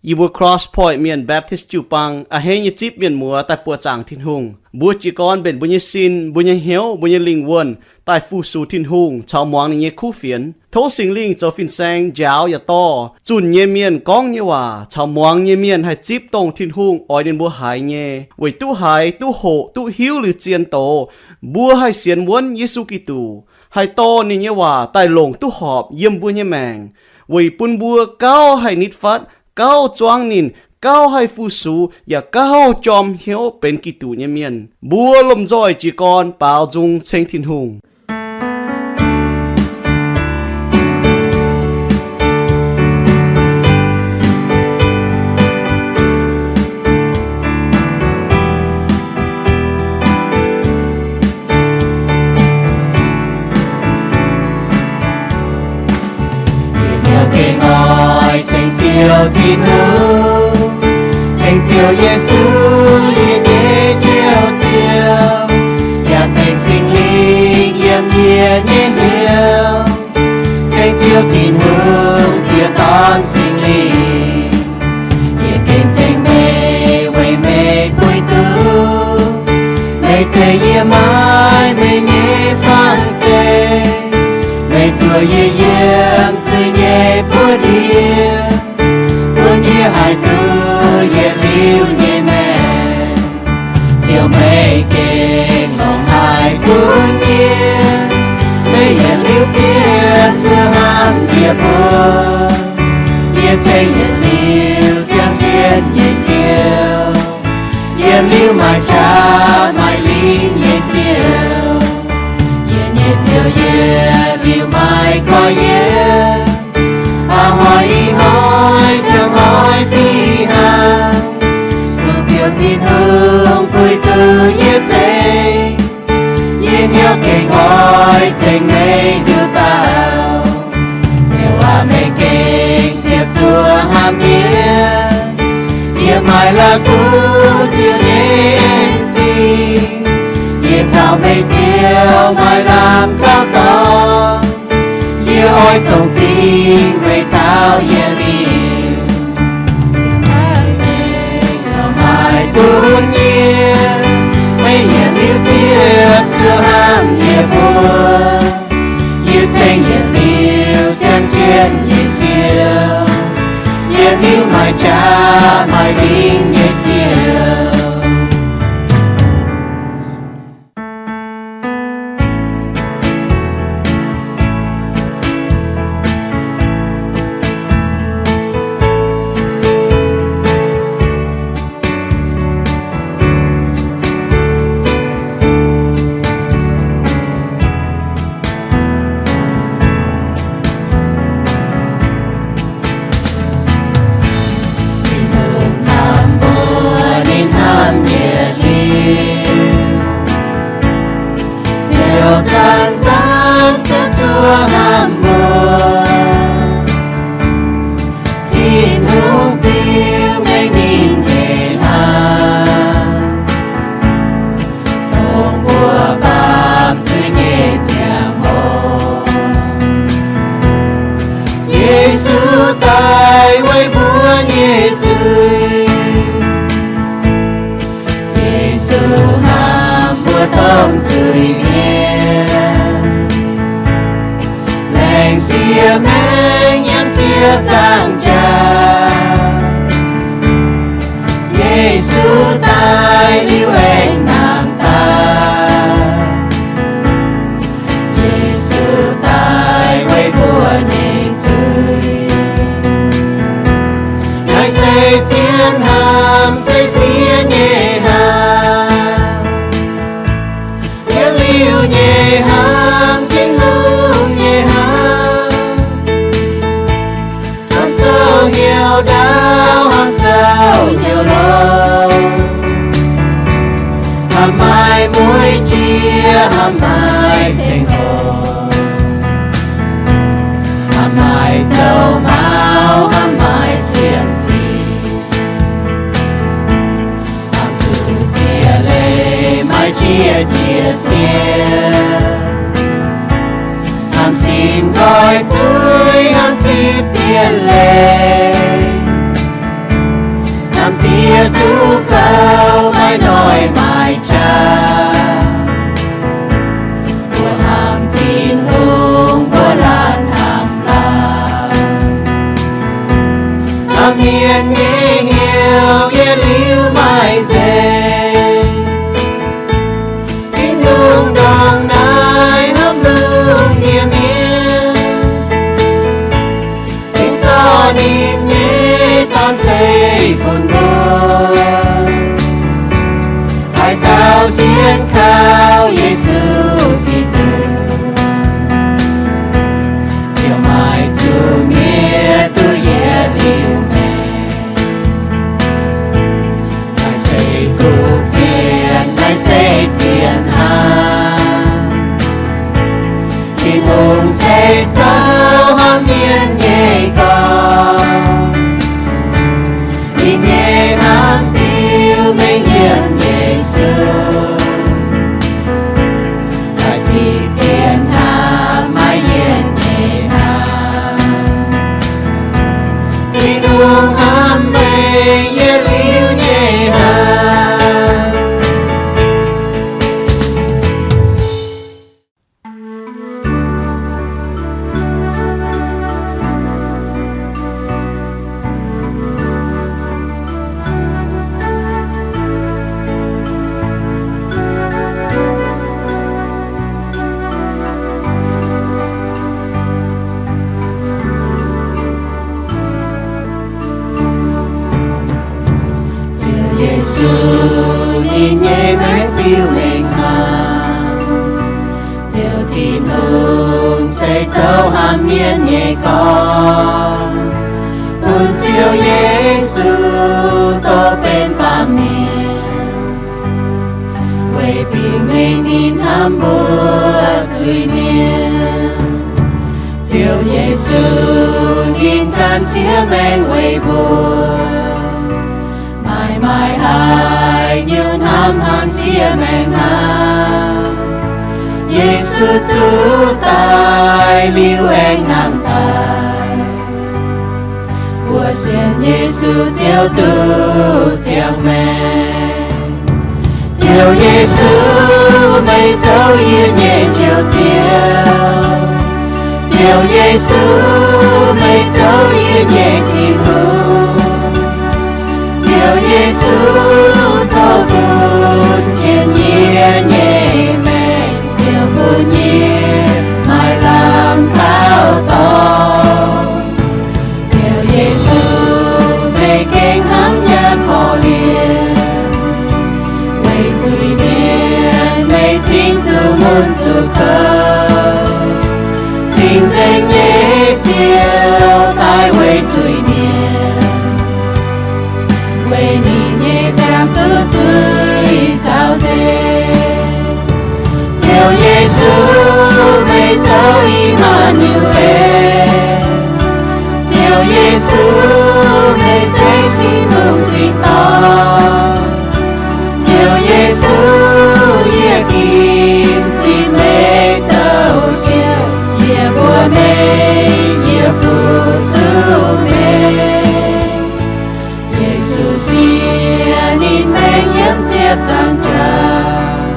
Yie mbuo Cross Point Mienh Baptist jiu-baang a'hneiv nyei zipv mienh muoz daaih buoqc zaangc Tin-Hungh. Mbuo jiez gorn mbenc mbuo nyei sin, mbuo nyei hnyouv, mbuo nyei lingh wuonh daaih fu-sux Tin-Hungh caux muangx ninh nyei kuv fienx. Tov Singx Lingh zoux fin-saeng njaaux yaac dorh zunh nyei mienh gorngv nyei waac caux muangx nyei mienh haih zipv dongh Tin-Hungh oix ninh mbuo haiz nyei, weic duqv haiz, duqv hoqc, duqv hiuv liuz zien doz, mbuo haih sienx wuonv Yesu Giduc, haih dorh ninh nyei waac daaih longc duqv horpc yiem mbuo nyei maengc, weic bun mbuo gauh haih nitv fatv, gauh zuangv ninh, gauh haih fu-sux, yaac gauh jorm hnyouv benx Giduc nyei mienh. Mbuo lomh nzoih jiez gorn baaux nzung ceng Tin-Hungh. Yie hnyouv gengh oix ceng Ziouv Tin-Hungh, ceng Ziouv Yesu, yie nyei Njoux Ziouv, yaac ceng Singx Lingh yiem yie nyei hnyouv. Ceng Ziouv Tin-Hungh, Diex, Dorn, Singx Lingh. Yie gengh ceng meih weic meih bueix duqv. Meih zeiz yie maiv meih nyei fanh zeiv. Meih zuoqc yie yiem zuiz nyei buoqv ndiev, bun yie haih duqv yietc liuz nyei maengc. Ziouv, meih gengh longc haic bun yie. Meih yietc liuz ziepc zuoqc hnamv yie mbuo. Yie ceng yietc liuz ziangh jienv nyei Ziouv, yietc liuz maaih qaqv maaih lingh nyei Ziouv. Yie nyei Ziouv, yietc liuz maaih gorx-youz, a'hnoi ih hnoi jangx hnoi fih hnangv. Dongh Ziouv Tin-Hungh bueix duqv yie ceng, yie hnyouv gengh oix ceng meih nduqc dauh. Ziouv aac, meih gengh ziepc zuoqc hnamv yie. Yie maaih la'kuqv Ziouv nyei en-zingh, yie taux meih Ziouv maaih lamh gauh dorngx. Yie oix zongh zingh meih taux yietc liuz. Maaih bun yie, meih yietc liuz ziepc zuoqc hnamv yie mbuo. Yie ceng yietc liuz ziangh jienv nyei Ziouv, yietc liuz maaih qaqv maaih lingh nyei Ziouv. Tin-Hungh hnamv mbuo, ninh hnamv yietc liuz. Ziouv zanc-zanc ziouc zuoqc hnamv mbuo. Tin-Hungh biux mengh ninh nyei hnamv, dongh mbuo baamh zuiz nyei ziangh hoc. Yesu daaih weic mbuo nyei zuiz. Yesu hnamv mbuo domh zuiz-mienh, laengz sieqv maengc yiem ziepc nzaangc jaax. Yesu daaih liuz aengx nangh daaih. Yesu daaih weic mbuo nyei zuiz. Naaiv se zien hnamv, se siev nyei hnamv. Yietc liuz nyei hnamv, Tin-Hungh nyei hnamv. Hnamv zoux hnyouv ndaauv, hnamv zoux hnyouv longx. Hnamv maaih mueiz jiex, hnamv maaih ceng-hopv. Hnamv maaih zoux maux, hnamv maaih sienx fim. Hnamv zuqc ziex leiz maaih jiex jiex siev. Hnamv simv nqoi zuiz, hnamv zipv zien leiz. Mienh nyei hnyouv yietc liuz maaih nzengc. Tin-Hungh ndongc naaiv hnamv lungh ndiev mienh, cingx zorqv ninh nyei Dorn-Ceiv bun mbuo, haaix dauh sienx kaux Yesu Giduc, ziouc maaih zuqc mienh duqv yietc liuz maengc. Naaiv se kuv fienx, naaiv se zien hnamv. Tin-Hungh se zoux hnamv mienh nyei gorx. Ninh nyei hnamv biux mengh yiem Yesu, daaih zipv zien hnamv maiv yienc nyei hnamv. Tin-Hungh hnamv meih yietc liuz nyei hnamv. Ziouv Yesu, ninh nyei maengc biux mengh hnaangx. Ziouv Tin-Hungh se zoux hnamv mienh nyei gorx, bun Ziouv Yesu dorh benx baamh mienh, weic bingx mengh ninh hnamv mbuo zuiz-mienh. Ziouv Yesu, ninh ganh siev maengc weic mbuo. Maaih maaih haaix nyungc hnamv haaix siev maengc hnangv Yesu zuqc daaih liuz aengx nangh daaih. Mbuo sienx Yesu Ziouv duqv ziangh maengc. Ziouv Yesu, meih zoux yie nyei Njoux Ziouv. Ziouv Yesu, meih zoux yie nyei Tin-Hungh. Ziouv Yesu, tov bun jienv yie nyei maengc, Ziouv, bun yie maaih lamh kaux dorngx. Ziouv Yesu, meih gengh hnamv yaac korv-lienh. Weic zuiz-mienh meih cingx zuqc mun zuqc kouv, cingx nzengc nyei Ziouv daaih weic zuiz-mienh, weic ninh nyei ziangh duqv zuiz caux nzengc. Ziouv Yesu, meih zoux I^maa^nu^en. Ziouv Yesu, meih zeiv Tin-Hungh singx dorn. Ziouv Yesu, yie ginv zipv meih zoux Ziouv, yie mbuox meih, yie fu-sux meih. Yesu siev ninh maengc yiem ziepc nzaangc jaax,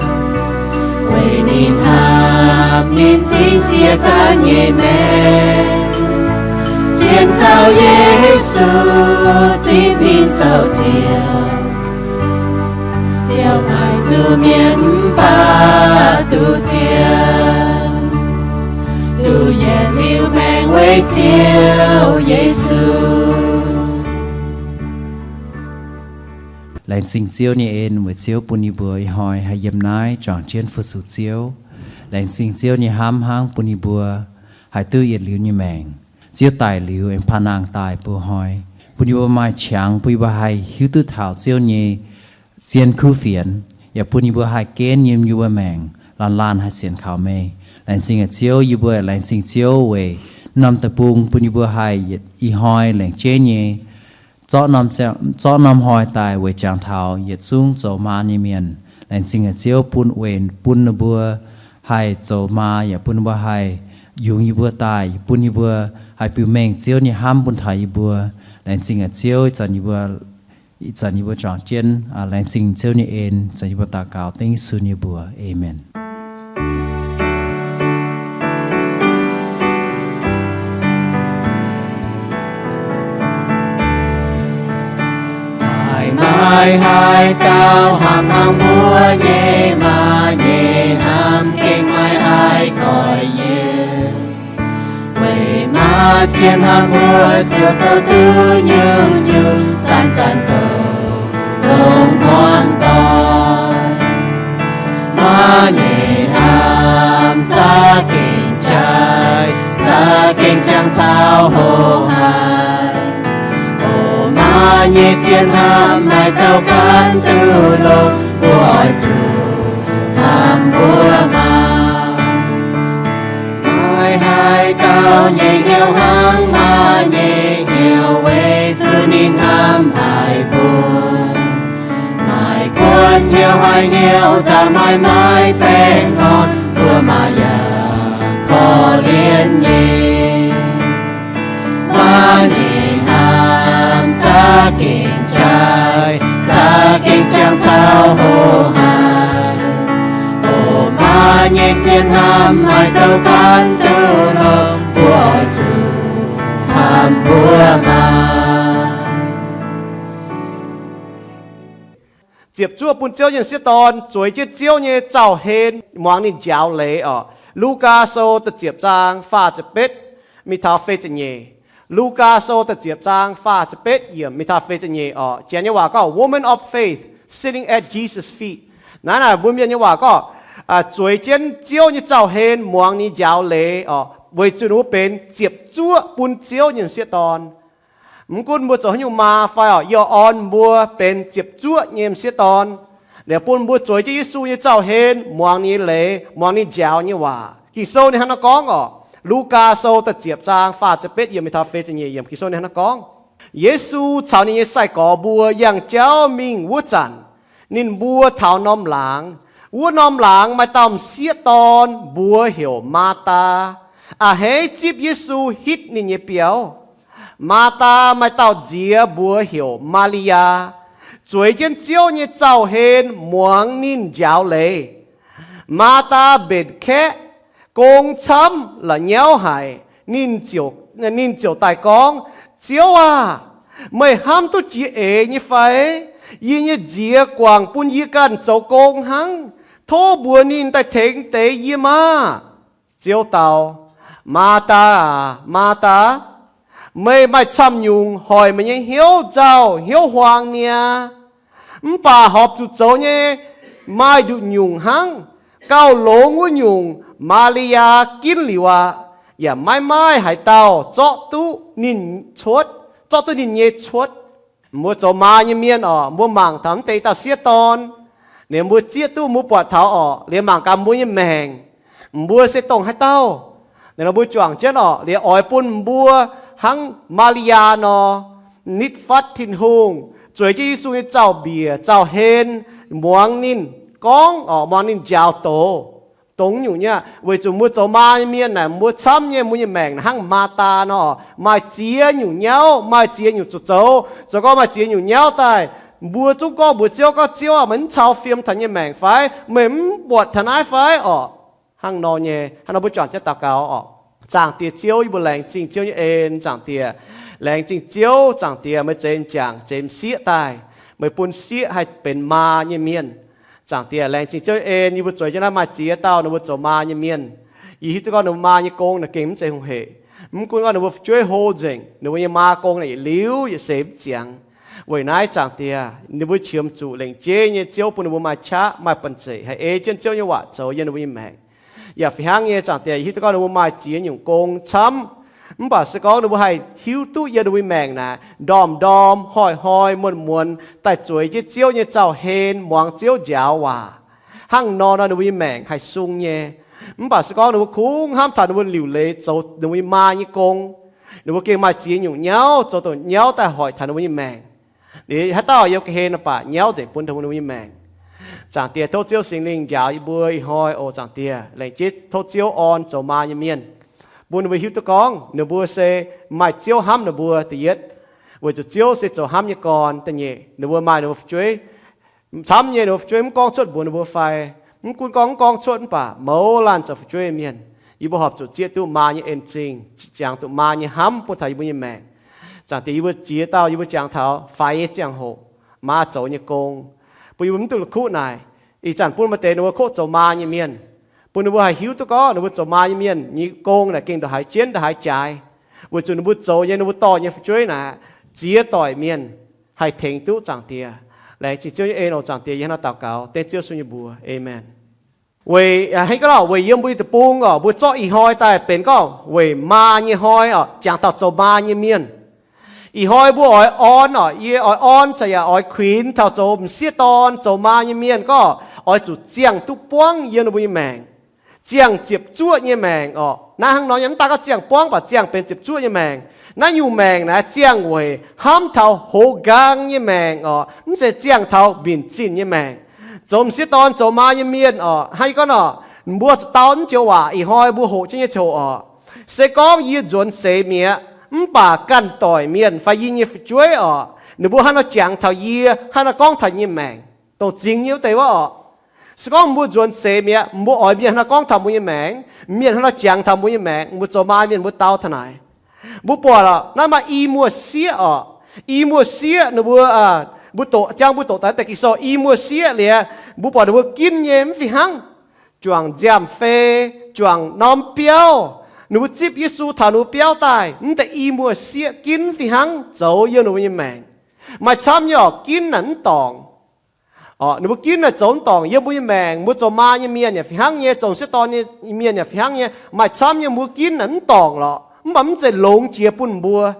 weic ninh hnamv ninh cingv siev ganh nyei maengc. Sienx kaux Yesu, zipv ninh zoux Ziouv, ziouc maaih zuqc mienh mv baac duqv sienx, duqv yietc liuz maengc weic Ziouv Yesu. Laengz zingh Ziouv nyei en weic Ziouv bun yie mbuo ih hnoi haih yiem naaiv juangc jienv fu-sux Ziouv. Laengz zingh Ziouv nyei hnamv hnangv bun yie mbuo haih duqv yietc liuz nyei maengc. Ziouv daic liuz aengx paav nangh daaih bun hnoi, bun yie mbuo maaih qangx, bun yie mbuo haih hiuv duqv taux Ziouv nyei zien kuv fienx, yaac bun yie mbuo haih genv yiem yie mbuo maengc laanh laanh haih sienx kaux meih. Laengz zingh Ziouv, yie mbuo laengz zingh Ziouv weic norm deic-bung bun yie mbuo haih ih hnoi laengz jeiv nyei zorqv norm, zorqv norm hnoi daaih weic jangx taux yietc zungv zoux maa nyei mienh. Laengz zingh Ziouv bun weic bun ninh mbuo haih zoux maa, yaac bun ninh mbuo haih yungz yie mbuo daaih, bun yie mbuo haih biux mengh Ziouv nyei hnamv bun taux yie mbuo. Laengz zingh Ziouv, ih zanc yie mbuo, ih zanc yie mbuo juangc jienv laengz zingh Ziouv nyei en, ih zanc yie mbuo daux gaux dengv Yesu nyei mbuox. Aamen. Maiv haih gauh hnamv hnangv mbuo nyei maah, nyei hnamv gengh maiv haih goiv yie. Weic maah cien hnamv mbuo ziouc zoux duqv nyungc-nyungc, zanc-zanc douc longc muangx doic. Maah nyei hnamv za'gengh jaaix, za'gengh jangx caux hoqc haic. O maah nyei cien hnamv maiv douh ganh duqv longx, mbuo oix zuqc hnamv mbuo maah. Maiv haih gauh nyei hnyouv hnangv maah nyei hnyouv, weic zuqc ninh hnamv haic mbuo. Maiv kuonx hnyouv haic hnyouv za'gengh maiv baengh orn, mbuo maah yaac korv-lienh nyei. Maah nyei hnamv za'gengh jaaix, za'gengh jangx caux hoqc haic. O maah nyei cien hnamv maiv douh ganh duqv longx, mbuo oix zuqc hnamv mbuo maah. Ziepc zuoqv bun Ziouv nyei m'sieqv dorn zueiz jienv Ziouv nyei zaux hlen muangx ninh njaaux leiz orqc. Lugaa Sou da'ziepc zaang faah ziepc betv mingh taux feix ziepc nyeic. Lugaa Sou da'ziepc zaang faah ziepc betv yiemc mingh taux feix ziepc nyeic orqc. Janx nyei waac gorngv woman of faith sitting at Jesus' feet. Naaiv naaic mbuo Mienh nyei waac gorngv zueiz jienv Ziouv nyei zaux hlen muangx ninh njaaux leiz orqc, weic zuqc ninh mbuo benx ziepc zuoqv bun Ziouv nyei m'sieqv dorn. Mv gunv mbuo zoux haaix nyungc maa fai orqc, yie orn mbuo benx ziepc zuoqv nyei m'sieqv dorn. Liuz bun mbuo zueiz jienv Yesu nyei zaux hlen muangx ninh nyei leiz, muangx ninh njaaux nyei waac. Ging-Sou ninh hnangv naaiv gorngv orqc, Lugaa Sou da'ziepc zaang faah ziepc betv yiemc mingh taux feix ziepc nyeic yiemc, Ging-Sou ninh hnangv naaiv gorngv, Yesu caux ninh nyei sai-gorx mbuo yangh jauv mingh wuov zanc, ninh mbuo taux norm laangz. Wuov norm laangz maaih dauh m'sieqv dorn mbuox heuc Maataa, a'hneiv zipv Yesu hitv ninh nyei biauv. Maathaa maaih dauh nziex mbuox heuc Maa^li^yaa, zueiz jienv Ziouv nyei zaux-hlen muangx ninh njaaux leiz. Maathaa mbenc kaeqv, gong camv la'nyauv haic. Ninh ziouc daaih gorngv, Ziouv aah! Meih hnamv duqv jiex eix nyei fai? Yie nyei nziex guangc bun yie ganh zoux gong hnangv. Tov mbuox ninh daaih tengx deix yie maah! Ziouv dau, Maathaa aah! Maathaa! Meih maaih camv nyungc hoic meih nyei hnyouv nzauh hnyouv huaang niaa. Mv baac horpc zuqc zoux nyei maaih nduqc nyungc hnangv. Gauh longx wuov nyungc Maa^li^yaa ginv liuz aqv, yaac maiv maaih haaix dauh zorqv duqv ninh cuotv, zorqv duqv ninh nyei cuotv. Mbuo zoux maa nyei mienh orqc, mbuo mangc taux mv deix dauh sieqv dorn, liuz mbuo zieqv duqv mbuo buatc taux orqc, liuz mangc gaax mbuo nyei maengc, mbuo se dongh haaix dauh. Naaiv nor mbuo juangc jienv orqc, liuz oix bun mbuo hnangv Maa^li^yaa nor, nitv fatv Tin-Hungh, zueiz jienv Yesu nyei zaux-mbiec zaux-hlen, muangx ninh gorngv orqc, muangx ninh njaaux doz. Dongh nyungc nyei aqv, weic zuqc mbuo zoux maa nyei mienh naaic, mbuo camv nyei mbuo nyei maengc naaic hnangv Maathaa nor, maaih ziex nyungc nyauv, maaih ziex nyungc zuqc zoux. Zoux gorngv maaih ziex nyungc nyauv daaih, mbuo zungv gorngv mbuox Ziouv gorngv, Ziouv aah! Meih mv cau fiem taux nyei maengc fai? Meih mv buatc taux naaiv fai orqc? Hnangv nor nyei. Hnangv nor mbuo juangc jienv daux gaux orqc. Zaangc Diex Ziouv, yie mbuo laengz zingh Ziouv nyei en. Zaangc Diex, laengz zingh Ziouv. Zaangc Diex, meih zeix m'jangc zeix m'sieqv daaih, meih bun sieqv haih benx maa nyei mienh. Zaangc Diex, laengz zingh Ziouv nyei en. Yie mbuo zueiz jienv naaiv maaih ziex dauh ninh mbuo zoux maa nyei mienh. Yie hiuv duqv gorngv ninh mbuo maa nyei gong naaic gengh mv zeiz hungh heic. Mv gunv gorngv ninh mbuo fu'jueiv hlo nzengc, ninh mbuo nyei maa gong naaic yietc liuz yietc seix mv ziangx. Weic naaiv Zaangc Diex, ninh mbuo qiemx zuqc lengc jeiv nyei Ziouv bun ninh mbuo maaih qaqv maaih banh zeic haih ei jienv Ziouv nyei waac zoux yiem ninh mbuo nyei maengc. Yaac fih hnangv nyei, Zaangc Diex, yie hiuv duqv gorngv ninh mbuo maaih ziex nyungc gong camv. Mv baac se gorngv ninh mbuo haih hiuv duqv yiem ninh mbuo nyei maengc naaic, ndorm-ndorm, hnoi-hnoi, muonz-muonz daaih zueiz jienv Ziouv nyei zaux-hlen, muangx Ziouv njaaux waac, hnangv nor nor ninh mbuo nyei maengc haih sung nyei. Mv baac se gorngv ninh mbuo kungx hnamv taux ninh mbuo liuc leiz zoux ninh mbuo nyei maa nyei gong, ninh mbuo gengh maaih ziex nyungc nyauv zoux dongh nyauv daaih hoic taux ninh mbuo nyei maengc. Liuz haaix dauh yiem ga'hlen naaic baac nyauv nzengc bun taux ninh mbuo nyei maengc. Zaangc Diex, tov Ziouv Singx Lingh njaaux yie mbuo ih hnoi oc. Zaangc Diex, laengz jeiv tov Ziouv orn zoux maa nyei mienh, bun ninh mbuo hiuv duqv gorngv ninh mbuo se maaih Ziouv hnamv ninh mbuo da'yietv, weic zuqc Ziouv se zoux hnamv nyei gorn. Da'nyeic, ninh mbuo maaih ninh mbuo fu'jueiv camv nyei, ninh mbuo fu'jueiv mv gorngv cuotv mbuox ninh mbuo fai? Mv gunv gorngv mv gorngv cuotv mv baac mouz laanh zoux fu'jueiv mienh, yie mbuo horpc zuqc zieqv duqv maa nyei en-zingh, jangx duqv maa nyei hnamv bun taux yie mbuo nyei maengc. Zaangc Diex, yie mbuo ziex dauh yie mbuo jangx taux faix nyei ziangh hoc, maa zoux nyei gong, bun yie mbuo mv duqv la'kuqv naaic. Ih zanc bun maaih deix ninh mbuo koqv zoux maa nyei mienh, bun ninh mbuo haih hiuv duqv gorngv ninh mbuo zoux maa nyei mienh nyei gong naaic gengh ndongc haaix jienv ndongc haaix jaaix, weic zuqc ninh mbuo zoux nyei, ninh mbuo dorh nyei fu'jueiv naaic ziex doic mienh haih tengx duqv Zaangc Diex. Laengz zingh Ziouv nyei en oc. Zaangc Diex, yie hnangv naaiv daux gaux dengv Ziouv Yesu nyei mbuox, aamen. Weic, hnangv gorngv weic yiem mbuo nyei deic-bung oc, mbuo zorqv ih hnoi daaih benx gorngv weic maa nyei hnoi oc, jangx taux zoux maa nyei mienh. Ih hnoi mbuo oix orn oc, yie oix orn caux yaac oix kuinx taux zoux m'sieqv dorn zoux maa nyei mienh gorngv oix zuqc ziangh duqv buangv yiem ninh mbuo nyei maengc, ziangh ziepc zuoqv nyei maengc oc. Naaiv hnangv nor nyei, mv daaih gorngv ziangh buangv, mv baac ziangh benx ziepc zuoqv nyei maengc. Naaiv nyungc maengc naaiv ziangh weic hnamv taux hoz nqaang nyei maengc oc, mv zeiz ziangh taux mbinc zinh nyei maengc. Zoux m'sieqv dorn zoux maa nyei mienh oc, hnangv yie gorngv nor, mbuo zuqc dau mv joux waac ih hnoi mbuo hoqc jienv nyei ziangh hoc oc. Se gorngv yie nzuonx seix mi'aqv, mv baac ganh doic mienh fai yie nyei fu'jueiv oc, ninh mbuo hnangv nor jangx taux yie, hnangv nor gorngv taux nyei maengc, dongh zingx nyei wuov deix wuov oc. Se gorngv mbuo nzuonx seix mi'aqv, mbuo oix mienh hnangv nor gorngv taux mbuo nyei maengc, mienh hnangv nor jangx taux mbuo nyei maengc, mbuo zoux maa mienh mbuo dau taux naaic. Mbuo buatc oc, naaiv maaih i muoz-sieqv oc. I muoz-sieqv ninh mbuo, mbuo doqc, jangx mbuo doqc daaih deix Ging-Sou, i muoz-sieqv liuz, mbuo buatc ninh mbuo ginv nyei mv fih hnangv. Juangc nziaamv-fei, juangc norm biauv, ninh mbuo zipv Yesu taux ninh mbuo biauv daaih, mv deix i muoz-sieqv ginv mv fih hnangv zoux yiem ninh mbuo nyei maengc. Maaih camv nyei oc, ginv naaic mv dorngc. Ninh mbuo ginv naaic zoux mv dorngc. Yiem mbuo nyei maengc, mbuo zoux maa nyei mienh yaac fih hnangv nyei, zoux m'sieqv dorn nyei mienh yaac fih hnangv nyei. Maaih camv nyei mbuo ginv naaic mv dorngc lorqc, mv baac mv zeiz longx jiex bun mbuo.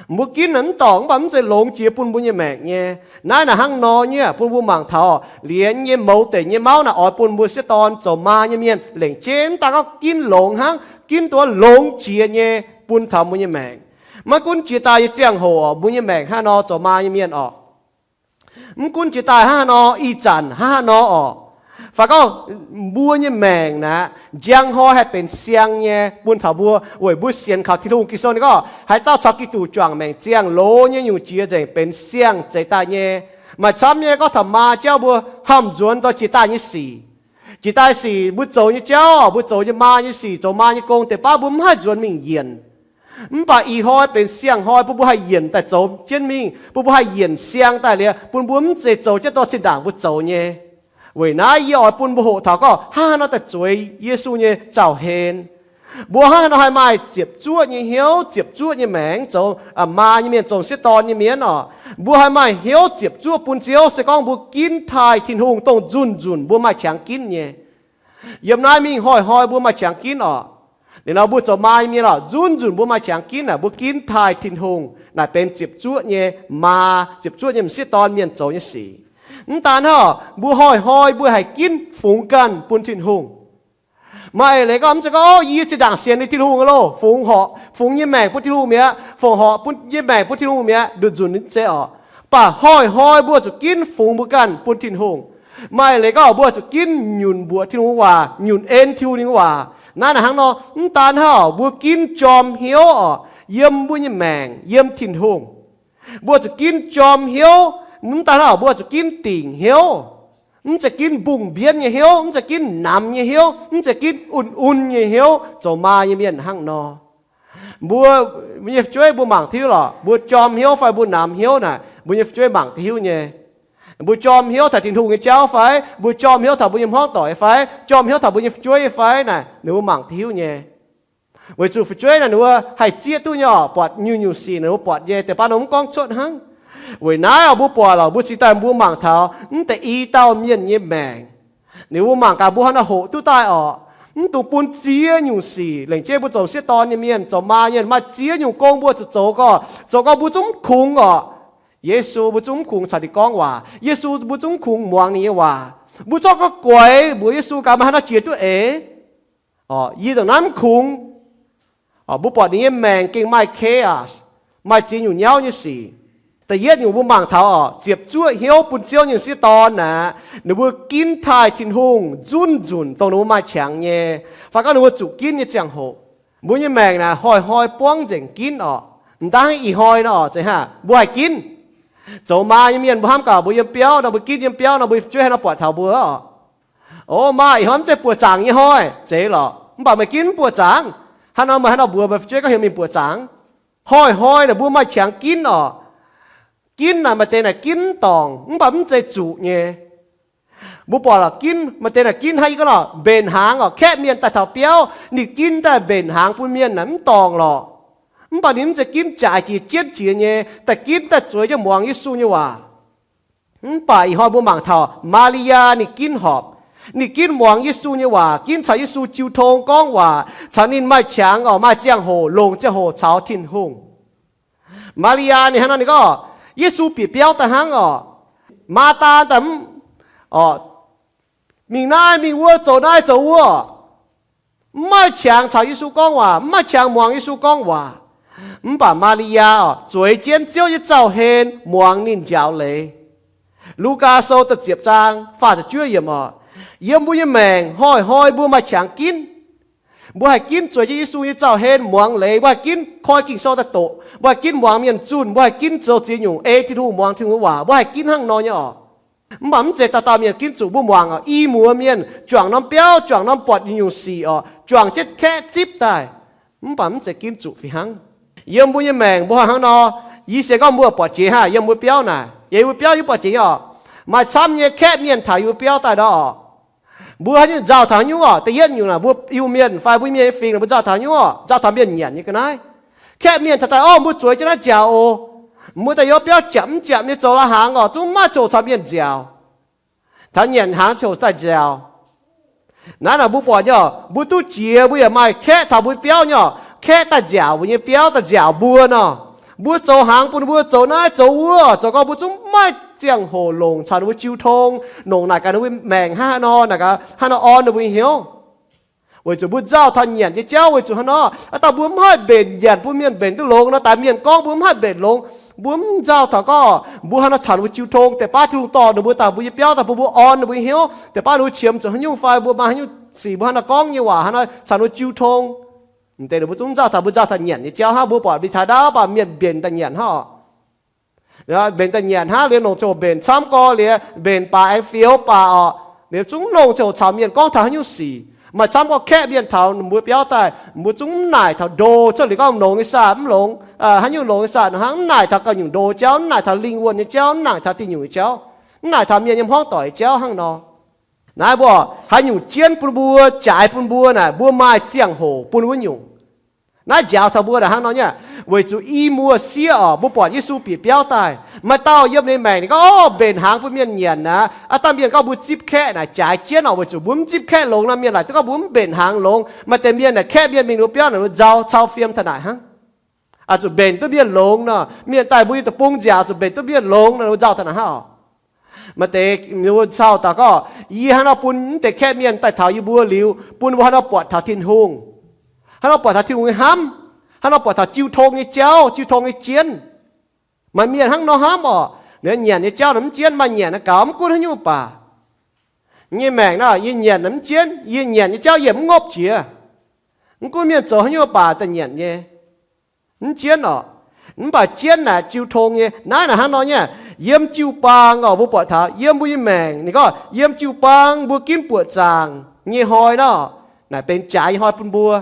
Mbuo ginv naaic mv dorngc, mv baac mv zeiz longx jiex bun mbuo nyei maengc nyei. Naaiv naaic hnangv nor nyei, bun mbuo mangc taux liuz nyei mouz deic nyei mauv naaic oix bun mbuo sieqv dorn zoux maa nyei mienh lengc jeiv mv daaih gorngv ginv longx hnangv, ginv duqv longx jiex nyei bun taux mbuo nyei maengc. Maiv gunv jiex daaih nyei ziangh hoc mbuo nyei maengc hnangv nor zoux maa nyei mienh oc, mv gunv jiex daaih hnangv haaix nor, ih zanc hnangv haaix nor oc, fai gorngv mbuo nyei maengc naaic njang hnoi haih benx siang nyei bun taux mbuo weic mbuo sienx kaux Tin-Hungh. Ging-Sou ninh gorngv haaix dauh caux Giduc juangc maengc ziangh, loz nyei nyungc jiex nzengc benx siang zeix daaih nyei. Maaih camv nyei gorngv taux maa jauv mbuo hnamv nzuonx dorh jiex daaih nyei sic. Jiex daaih sic mbuo zoux nyei jauv, mbuo zoux nyei maa nyei sic, zoux maa nyei gong deix baav mbuo mv haih nzuonx mingh yienc. Mv baac ih hnoi benx siang hnoi bun mbuo haih yienc daaih zoux jienv mingh, bun mbuo haih yienc siang daaih liuz, bun mbuo mv zeiz zoux jienv dorh zinh ndaangc mbuo zoux nyei. Weic naaiv yie oix bun mbuo hoqc taux gorngv hnangv haaix nor daaih zueiz Yesu nyei zaux-hlen. Mbuo hnangv haaix nor haih maaih ziepc zuoqv nyei hnyouv, ziepc zuoqv nyei maengc zoux maa nyei mienh, zoux sieqv dorn nyei mienh oc. Mbuo haih maaih hnyouv ziepc zuoqv bun Ziouv se gorngv mbuo ginv taaih Tin-Hungh dongh nzunc nzunc mbuo maaih qangx ginv nyei. Yiem naaiv mingh hnoi-hnoi mbuo maaih qangx ginv oc. Liuz nor mbuo zoux maa nyei mienh oc, nzunc nzunc mbuo maaih qangx ginv naaic, mbuo ginv taaih Tin-Hungh naaic benx ziepc zuoqv nyei maa, ziepc zuoqv nyei m'sieqv dorn mienh zoux nyei sic. Mv daan hnangv, mbuo hnoi-hnoi mbuo haih ginv fungx ganh bun Tin-Hungh. Maaih eix leiz gorngv mv zeiz gorngv, o, yie zinh ndaangc sienx liuz Tin-Hungh loh, fungx horc, fungx nyei maengc bun Tin-Hungh mi'aqv, fungx horc bun nyei maengc bun Tin-Hungh mi'aqv, nduqc nzunc ninh zeiz oc. Mv baac hnoi-hnoi mbuo zuqc ginv fungx mbuo ganh bun Tin-Hungh. Maaih eix leiz gorngv mbuo zuqc ginv nyunc mbuoqc Tin-Hungh waac, nyunc en Tin-Hungh nyei waac. Naaiv naaic hnangv nor, mv daan hnangv mbuo ginv jorm hnyouv oc, yiem mbuo nyei maengc, yiem Tin-Hungh. Mbuo zuqc ginv jorm hnyouv, mv daan hnangv mbuo zuqc ginv dingc hnyouv. Mv zeiz ginv mbungh mbienv nyei hnyouv, mv zeiz ginv namx nyei hnyouv, mv zeiz ginv un-un nyei hnyouv zoux maa nyei mienh hnangv nor. Mbuo, mbuo nyei fu'jueiv mbuo mangc duqv hiuv lorqc, mbuo jorm hnyouv fai mbuo namx hnyouv naaic, mbuo nyei fu'jueiv mangc duqv hiuv nyei. Mbuo jorm hnyouv taux Tin-Hungh nyei jauv fai, mbuo jorm hnyouv taux mbuo nyei hmuangv doic fai, jorm hnyouv taux mbuo nyei fu'jueiv fai naaic, ninh mbuo mangc duqv hiuv nyei. Weic zuqc fu'jueiv naaic ninh mbuo haih zieqv duqv nyei oc, buatc nyungc-nyungc sic ninh mbuo buatc nyei, deix baav ninh mbuo mv gorngv cuotv hnangv. Weic naaiv oc, mbuo buatc lorqc, mbuo cingx daaih mbuo mangc taux mv deix i dauh mienh nyei maengc. Ninh mbuo mangc gaax mbuo hnangv naaiv hoqc duqv daaih oc. Mv dungx bun ziex nyungc sic, lengc jeiv mbuo zoux sieqv dorn nyei mienh, zoux maa nyei, maaih ziex nyungc gong mbuo zuqc zoux gorqv, zoux gorqv mbuo zungv mv kungx oc. Yesu mbuo zungv mv kungx caux ninh gorngv waac. Yesu mbuo zungv mv kungx muangx ninh nyei waac. Mbuo zorqv gorngv guaix mbuox Yesu gaax, maaih haaix nor jiex duqv eix? Yie ndongc naaiv mv kungx. Mbuo buatc ninh nyei maengc gengh maaih chaos, maaih ziex nyungc nyauv nyei sic. Da'yietv nyungc mbuo mangc taux oc, ziepc zuoqv hnyouv bun Ziouv nyei sieqv dorn aqv, ninh mbuo ginv taaih Tin-Hungh nzunc nzunc dongh ninh mbuo maaih qangx nyei, fai gorngv ninh mbuo zuqc ginv nyei ziangh hoc. Mbuo nyei maengc naaic hnoi-hnoi buangv nzengc ginv oc. M'dangv ih hnoi nor oc, zeiz hnangv mbuo haih ginv. Zoux maa nyei mienh mbuo hnamv gaax mbuo yiem biauv nor, mbuo ginv yiem biauv nor, mbuo fu'jueiv haaix nor buatc taux mbuo oc? O, maa ih hnoi mv zeiz buoqc zaangc nyei hnoi, zeiz lorqc. Mv baac meih ginv mv buoqc zaangc. Haaix nor meih haaix nor mbuox meih fu'jueiv gorngv heuc mingh buoqc zaangc? Hnoi-hnoi naaic mbuo maaih qangx ginv oc. Ginv naaic maaih deix naaic ginv mv dorngc, mv baac mv zeiz zuqc nyei. Mbuo buatc lorqc, ginv maaih deix naaic ginv hnangv yie gorngv nor, mbenc hnaangx oc, kaeqv mienh daaih taux biauv, ninh ginv daaih mbenc hnaangx bun mienh naaic mv dorngc lorqc. Mv baac ninh mv zeiz ginv jaaix jiex jienv jiex nyei, daaih ginv daaih zueiz jienv muangx Yesu nyei waac. Mv baac ih hnoi mbuo mangc taux Maa^li^yaa ninh ginv horpc. Ninh ginv muangx Yesu nyei waac, ginv caux Yesu jiu tong gorngv waac, caux ninh maaih qangx oc, maaih ziangh hoc, longc ziangh hoc caux Tin-Hungh. Maa^li^yaa ninh hnangv nor ninh gorngv, Yesu bieqc biauv daaih hnangv oc. Maa^taa daaih mv, oc, mingh naaiv mingh wuov, zoux naaiv zoux wuov, mv maaih qangx caux Yesu gorngv waac, mv maaih qangx muangx Yesu gorngv waac. Mv baac Maa^li^yaa oc, zueiz jienv Ziouv nyei zaux-hlen, muangx ninh njaaux leiz. Lugaa Sou da'ziepc zaang faah ziepc juov yiemc oc, yiem mbuo nyei maengc hnoi-hnoi mbuo maaih qangx ginv. Mbuo haih ginv zueiz jienv Yesu nyei zaux-hlen muangx leiz, mbuo haih ginv koi Ging-Sou daaih doqc, mbuo haih ginv muangx mienh zunh, mbuo haih ginv zoux ziex nyungc ei Tin-Hungh, muangx Tin-Hungh waac, mbuo haih ginv hnangv nor nyei oc. Mv baac mv zeiz dauh dauh mienh ginv zuqc mbuo muangx oc. I muoz mienh juangc norm biauv, juangc norm buatc nyungc-nyungc sic oc, juangc jienv kaeqv zipv daaih. Mv baac mv zeiz ginv zuqc fih hnangv. Yiem mbuo nyei maengc mbuo hnangv nor, yie sienx gorngv mbuo buatc jiex hnangv yiem mbuo biauv naaic, yiem mbuo biauv yie buatc jiex nyei oc. Maaih camv nyei kaeqv mienh taux yie mbuo biauv daaih nor oc, mbuo haaix nyungc nzauh taux haaix nyungc oc, da'yietv nyungc naaic mbuo Iu-Mienh fai mbuo mienh nyei fingx naaic mbuo nzauh taux haaix nyungc oc, nzauh taux mienh nyanc nyei ga'naaiv. Kaeqv mienh taux daaih, Orv, mbuo zueiz jienv naaiv nziaaux oc. Mbuo daaih yiem biauv japc mv japc nyei zoux la'hnaangx oc, zungv maiv ziouc caux mienh nziaaux. Taux nyanc hnaangx ziouc daaih nziaaux. Naaiv naaic mbuo buatc nyei oc, mbuo duqv jiex mbuo yaac maaih kaeqv taux mbuo biauv nyei oc, kaeqv daaih nziaaux mbuo nyei biauv, daaih nziaaux mbuo nor. Mbuo zoux hnaangx bun mbuo, zoux naaiv zoux wuov, zoux gau mbuo zungv maiv ziangh hoc longc caux ninh mbuo jiu tong, longc naaic gaax ninh mbuo maengc hnangv haaix nor, naaic gaax hnangv nor orn ninh mbuo nyei hnyouv. Weic zuqc mbuo nzauh taux nyanc nyei jauv, weic zuqc hnangv nor, aa, dangh mbuo mv haih mbenc nyanc bun mienh mbenc duqv longx nor, daaih mienh gorngv mbuo mv haih mbenc longx, mbuo mv nzauh taux gorngv mbuo hnangv nor caux ninh mbuo jiu tong, deix baav Tin-Hungh dorh ninh mbuo daaih mbuo nyei biauv, daaih bun mbuo orn ninh mbuo nyei hnyouv, deix baav ninh mbuo qiemx zuqc haaix nyungc fai mbuo maaih haaix nyungc sic mbuo hnangv nor gorngv nyei waac hnangv nor caux ninh mbuo jiu tong. M'deix ninh mbuo zungv nzauh taux, mbuo nzauh taux nyanc nyei jauv hnangv, mbuo buatc mingh taux ndau baac mienh mbenc daaih nyanc hnangv oc. Mbenc daaih nyanc hnangv liuz, longc ziangh hoc mbenc camv gorx liuz, mbenc baac aengx fioux baac oc, liuz zungv longc ziangh hoc caux mienh gorngv taux haaix nyungc sic. Maaih camv gorngv kaeqv mienh taux ninh mbuo biauv daaih, mbuo zungv mv naaic taux ndo, cuotv liuz gorngv longx nyei saah mv longx, haaix nyungc longx nyei saah hnangv, mv naaic taux gauh nyungc ndo jauv, mv naaic taux lingh wuonh nyei jauv, mv naaic taux diuh nyungc nyei jauv, mv naaic taux mienh nyei hmuangv doic jauv hnangv nor. Naaiv mbuo haaix nyungc jienv bun mbuo, jaaix bun mbuo naaic, mbuo maaih ziangh hoc bun wuov nyungc. Naaiv njaaux taux mbuo naaic hnangv nor nyei, weic zuqc i muoz-sieqv oc, mbuo buatc Yesu bieqc biauv daaih, maaih dauh yiem ninh maengc ninh gorngv, Orv, mbenc hnaangx bun mienh nyanc aqv. Aa, dangh mienh gorngv mbuo zipv kaeqv naaic jaaix jienv oc, weic zuqc mbuo mv zipv kaeqv longx nor, mienh laaic duqv gorngv mbuo mv mbenc hnaangx longx. Maaih deix mienh naaic kaeqv mienh mingh ninh mbuo biauv naaic, ninh mbuo nzauh cau fiem taux naaic hnangv. Aa, zuqc mbenc duqv mienh longx nor, mienh daaih mbuo nyei deic-bung nziaaux, zuqc mbenc duqv mienh longx nor, ninh mbuo nzauh taux naaic hnangv oc. Maaih deix ninh mbuo cau daaih gorngv, Yie hnangv nor bun mv deix kaeqv mienh daaih taux yie mbuo liuz, bun mbuo hnangv nor buatc taux Tin-Hungh, hnangv nor buatc taux Tin-Hungh nyei hnamv, hnangv nor buatc taux jiu tong nyei jauv, jiu tong nyei jienv. Maaih mienh hnangv nor hnamv oc, ninh nyanc nyei jauv naaic mv jienv, maaih nyanc naaic gaux, mv gunv haaix nyungc baac nyei maengc nor, yie nyanc naaic mv jienv, yie nyanc nyei jauv yie mv ngopv jiex. Mv gunv mienh zoux haaix nyungc baac daaih nyanc nyei, mv jienv oc. Mv baac jienv naaic jiu tong nyei. Naaiv naaic hnangv nor nyei, yiem jiu-baang oc, mbuo buatc taux yiem mbuo nyei maengc, ninh gorngv yiem jiu-baang mbuo ginv buoqc zaangc nyei hnoi nor, naaic benx jaaix nyei hnoi bun mbuo.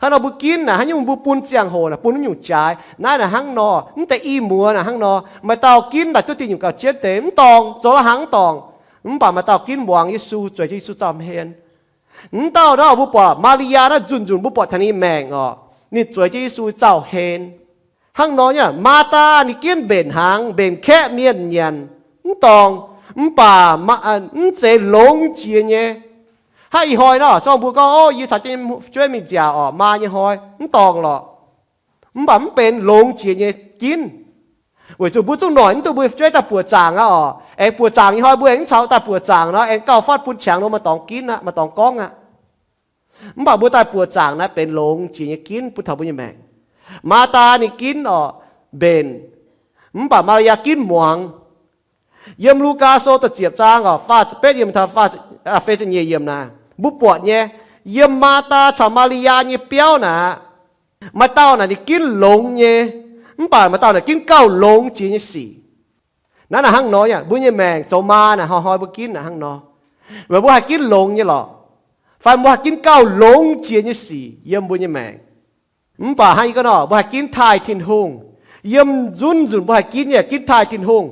Hnangv nor mbuo ginv naaic haaix nyungc mbuo bun ziangh hoc naaic bun wuov nyungc jaaix. Naaiv naaic hnangv nor, mv deix i muoz naaic hnangv nor, maaih dauh ginv naaic duqv diuh nyungc gauh jienv deix mv dorngc, zoux la'hnaangx mv dorngc. Mv baac maaih dauh ginv muangx Yesu, zueiz jienv Yesu zaux hmien. Mv dauh nor mbuo buatc Maa^li^yaa naaiv nzunc nzunc mbuo buatc taux ninh maengc oc, ninh zueiz jienv Yesu zaux hmien. Hnangv nor nyei, Maa^taa ninh ginv mbenc hnaangx, mbenc kaeqv mienh nyanc, mv dorngc, mv baac mv zeiz longx jiex nyei. Hnangv ih hnoi nor, se gorngv mbuo gorngv, Ov, yie caux jienv fu'jueiv mingh nziaauc oc, maa nyei hnoi, mv dorngc lorqc. Mv baac mv benx longx jiex nyei ginv. Weic zuqc mbuo zungv noic mv duqv mbuo fu'jueiv daaih buoqc zaangc aqv oc. Aengx buoqc zaangc nyei hnoi mbuo aengx mv caux daaih buoqc zaangc nor, aengx gauh fatv bun qangx nor maaih dorngx ginv aqv, maaih dorngx gorngv aqv. Mv baac mbuo daaih buoqc zaangc naaiv benx longx jiex nyei ginv bun taux mbuo nyei maengc. Maa^taa ninh ginv oc, mbenc, mv baac Maa^li^yaa ginv muangx. Yiem Lugaa Sou da'ziepc zaang oc, faah ziepc betv yiemc taux feix ziepc nyeic yiemc naaic, mbuo buatc nyei, yiem Maa^taa caux Maa^li^yaa nyei biauv naaic, maaih dauh naaic ninh ginv longx nyei, mv baac maaih dauh naaic ginv gauh longx jiex nyei sic. Naaiv naaic hnangv nor, mbuo nyei maengc zoux maa naaic hnoi-hnoi mbuo ginv naaic hnangv nor. Weic mbuo haih ginv longx nyei lorqc, fai mbuo haih ginv gauh longx jiex nyei sic yiem mbuo nyei maengc. Mv baac hnangv yie gorngv nor, mbuo haih ginv taaih Tin-Hungh. Yiem nzunc nzunc mbuo haih ginv nyei, ginv taaih Tin-Hungh,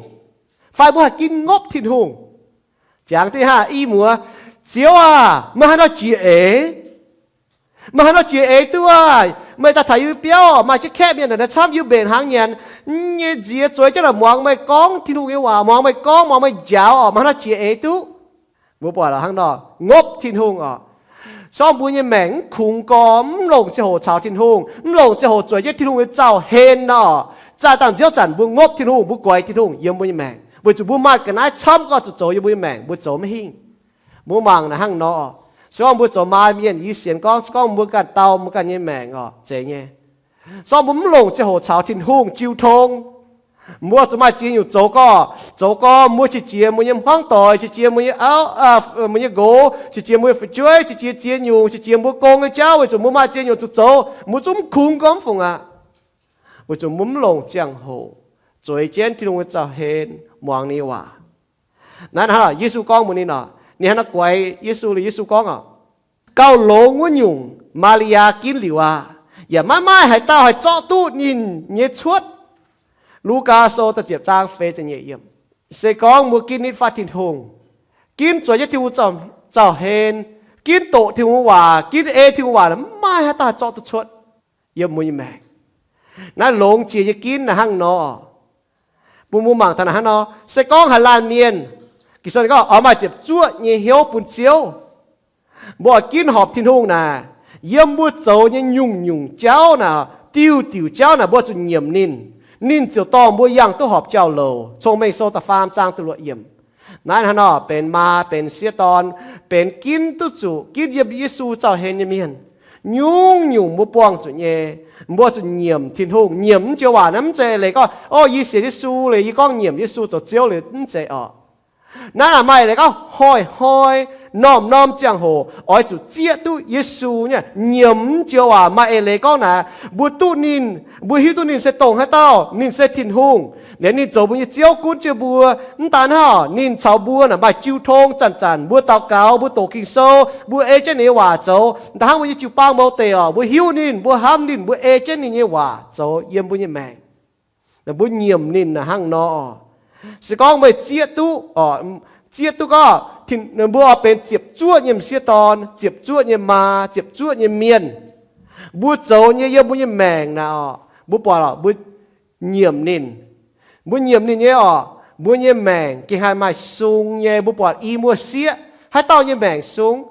fai mbuo haih ginv ngopv Tin-Hungh. Jangx diqv hnangv i muoz, Ziouv aah! Meih haaix nor jiex eix? Meih haaix nor jiex eix duqv aah! Meih daaih taux yie biauv maaih jienv kaeqv mienh naaic camv, yie mbenc hnaangx nyanc nyei nziex zueiz jienv naaic muangx meih gorngv Tin-Hungh nyei waac, muangx meih gorngv, muangx meih njaaux oc. Meih haaix nor jiex eix duqv? Mbuo buatc hnangv nor, ngopv Tin-Hungh oc. Se gorngv mbuo nyei maengc mv kungx gorx, mv longc ziangh hoc caux Tin-Hungh, mv longc ziangh hoc zueiz jienv Tin-Hungh nyei zaux-hlen nor, zaah dangh nziouv zanc mbuo ngopv Tin-Hungh, mbuo guaix Tin-Hungh yiem mbuo nyei maengc, weic zuqc mbuo maaih ga'naaiv camv gorx zuqc zoux yiem mbuo nyei maengc, mbuo zoux maiv hingh. Mbuo mangc naaic hnangv nor, se gorngv mbuo zoux maa mienh, yie sienx gorngv, se gorngv mbuo ganh dau mbuo ganh nyei maengc oc, zeiz nyei. Se gorngv mbuo mv longc ziangh hoc caux Tin-Hungh jiu tong, mbuo zuqc maaih ziex nyungc zoux gorx. Zoux gorx mbuo qiex jiez mbuo nyei hmuangv doic, qiex jiez mbuo nyei auv, mbuo nyei nqox, qiex jiez mbuo nyei fu'jueiv, qiex jiez ziex nyungc, qiex jiez mbuo gong nyei jauv, weic zuqc mbuo maaih ziex nyungc zuqc zoux, mbuo zungv mv kungx gormx fungc aqv. Weic zuqc mbuo mv longc ziangh hoc zueiz jienv Tin-Hungh nyei zaux-hlen muangx ninh nyei waac. Naaiv hnangv Yesu gorngv mbuox ninh oc, ninh hnangv naaiv guaix Yesu liuz, Yesu gorngv oc, gauh longx wuov nyungc, Maa^li^yaa ginv liuz aqv, yaac maiv maaih haaix dauh haih zorqv duqv ninh nyei cuotv. Lugaa Sou da'ziepc zaang feix ziepc nyeic yiemc. Se gorngv mbuo ginv nitv fatv Tin-Hungh, ginv zueiz jienv Tin-Hungh zaux-hlen, ginv doqc Tin-Hungh waac, ginv ei Tin-Hungh waac, mv maaih haaix dauh haih zorqv duqv cuotv yiem mbuo nyei maengc. Naaiv longx jiex nyei ginv naaic hnangv nor. Bun mbuo mangc taux naaic hnangv nor, se gorngv haaix laanh mienh, Ging-Sou ninh gorngv oix maaih ziepc zuoqv nyei hnyouv bun Ziouv. Mbuo oix ginv horpc Tin-Hungh naaic, yiem mbuo zoux nyei nyungc-nyungc jauv naaic, diuh-diuc jauv naaic mbuo zuqc nyiemc ninh, ninh ziouc dorh mbuo yangh duqv horpc jauv-louc. Cong-Mengh Sou da'faam zaang da'luoqc yiemc. Naaiv hnangv nor, benx maa, benx sieqv dorn, benx ginv duqv zuqc, ginv yiem Yesu zaux-hlen nyei mienh, nyungc-nyungc mbuo buangh zuqc nyei. Mbuo zuqc nyiemc Tin-Hungh, nyiemc mv joux waac naaiv mv zeiz eix leiz gorngv, o, yie sienx Yesu liuz yie gorngv nyiemc Yesu zoux Ziouv liuz, mv zeiz oc. Naaiv naaic maaih eix leiz gorngv hnoi-hnoi, norm-norm ziangh hoc oix zuqc zieqv duqv Yesu nyei. Nyiemc mv joux waac maaih eix leiz gorngv naaic, mbuo duqv ninh, mbuo hiuv duqv ninh se dongh haaix dauh, ninh se Tin-Hungh, liuz ninh zoux mbuo nyei Ziouv gunv jienv mbuo. Mv daan hnangv, ninh caux mbuo naaic maaih jiu tong zanc-zanc, mbuo daux gaux, mbuo doqc Ging-Sou, mbuo ei jienv ninh nyei waac zoux. Da'hnangv mbuo nyei jiu-baang mou deic oc, mbuo hiuv ninh, mbuo hnamv ninh, mbuo ei jienv ninh nyei waac zoux yiem mbuo nyei maengc. Mbuo nyiemc ninh naaic hnangv nor. Se gorngv meih zieqv duqv, zieqv duqv gorngv mbuo oix benx ziepc zuoqv nyei m'sieqv dorn, ziepc zuoqv nyei maa, ziepc zuoqv nyei mienh, mbuo zoux nyei yiem mbuo nyei maengc naaic oc, mbuo buatc oc, mbuo nyiemc ninh. Mbuo nyiemc ninh nyei oc, mbuo nyei maengc gengh haih maaih sung nyei. Mbuo buatc i muoz-sieqv haaix dauh nyei maengc sung?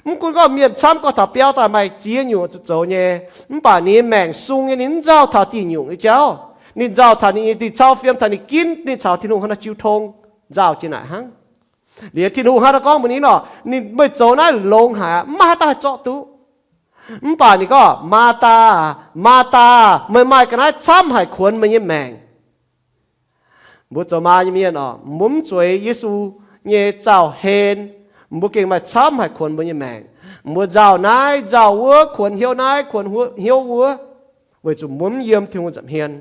Mv gunv gorngv mienh camv gorx taux biauv daaih maaih ziex nyungc zuqc zoux nyei, mv baac ninh nyei maengc sung nyei, ninh mv nzauh taux diuh nyungc nyei jauv. Ninh nzauh taux ninh nyei dih cau fiem, taux ninh ginv ninh caux Tin-Hungh hnangv nor jiu tong, nzauh jiex naaic hnangv. Liuz Tin-Hungh hnangv nor gorngv mbuox ninh nor, ninh, meih zoux naaiv longx haic aqv, mv maaih haaix dauh haih zorqv duqv. Mv baac ninh gorngv, Maathaa, Maathaa, meih maaih ga'naaiv camv haic kuonx meih nyei maengc. Mbuo zoux maa nyei mienh oc, mbuo mv zueiz Yesu nyei zaux-hlen, mbuo gengh maaih camv haic kuonx mbuo nyei maengc. Mbuo nzauh naaiv nzauh wuov, kuonx hnyouv naaiv kuonx hnyouv wuov, weic zuqc mbuo mv yiem Tin-Hungh nza'hmien.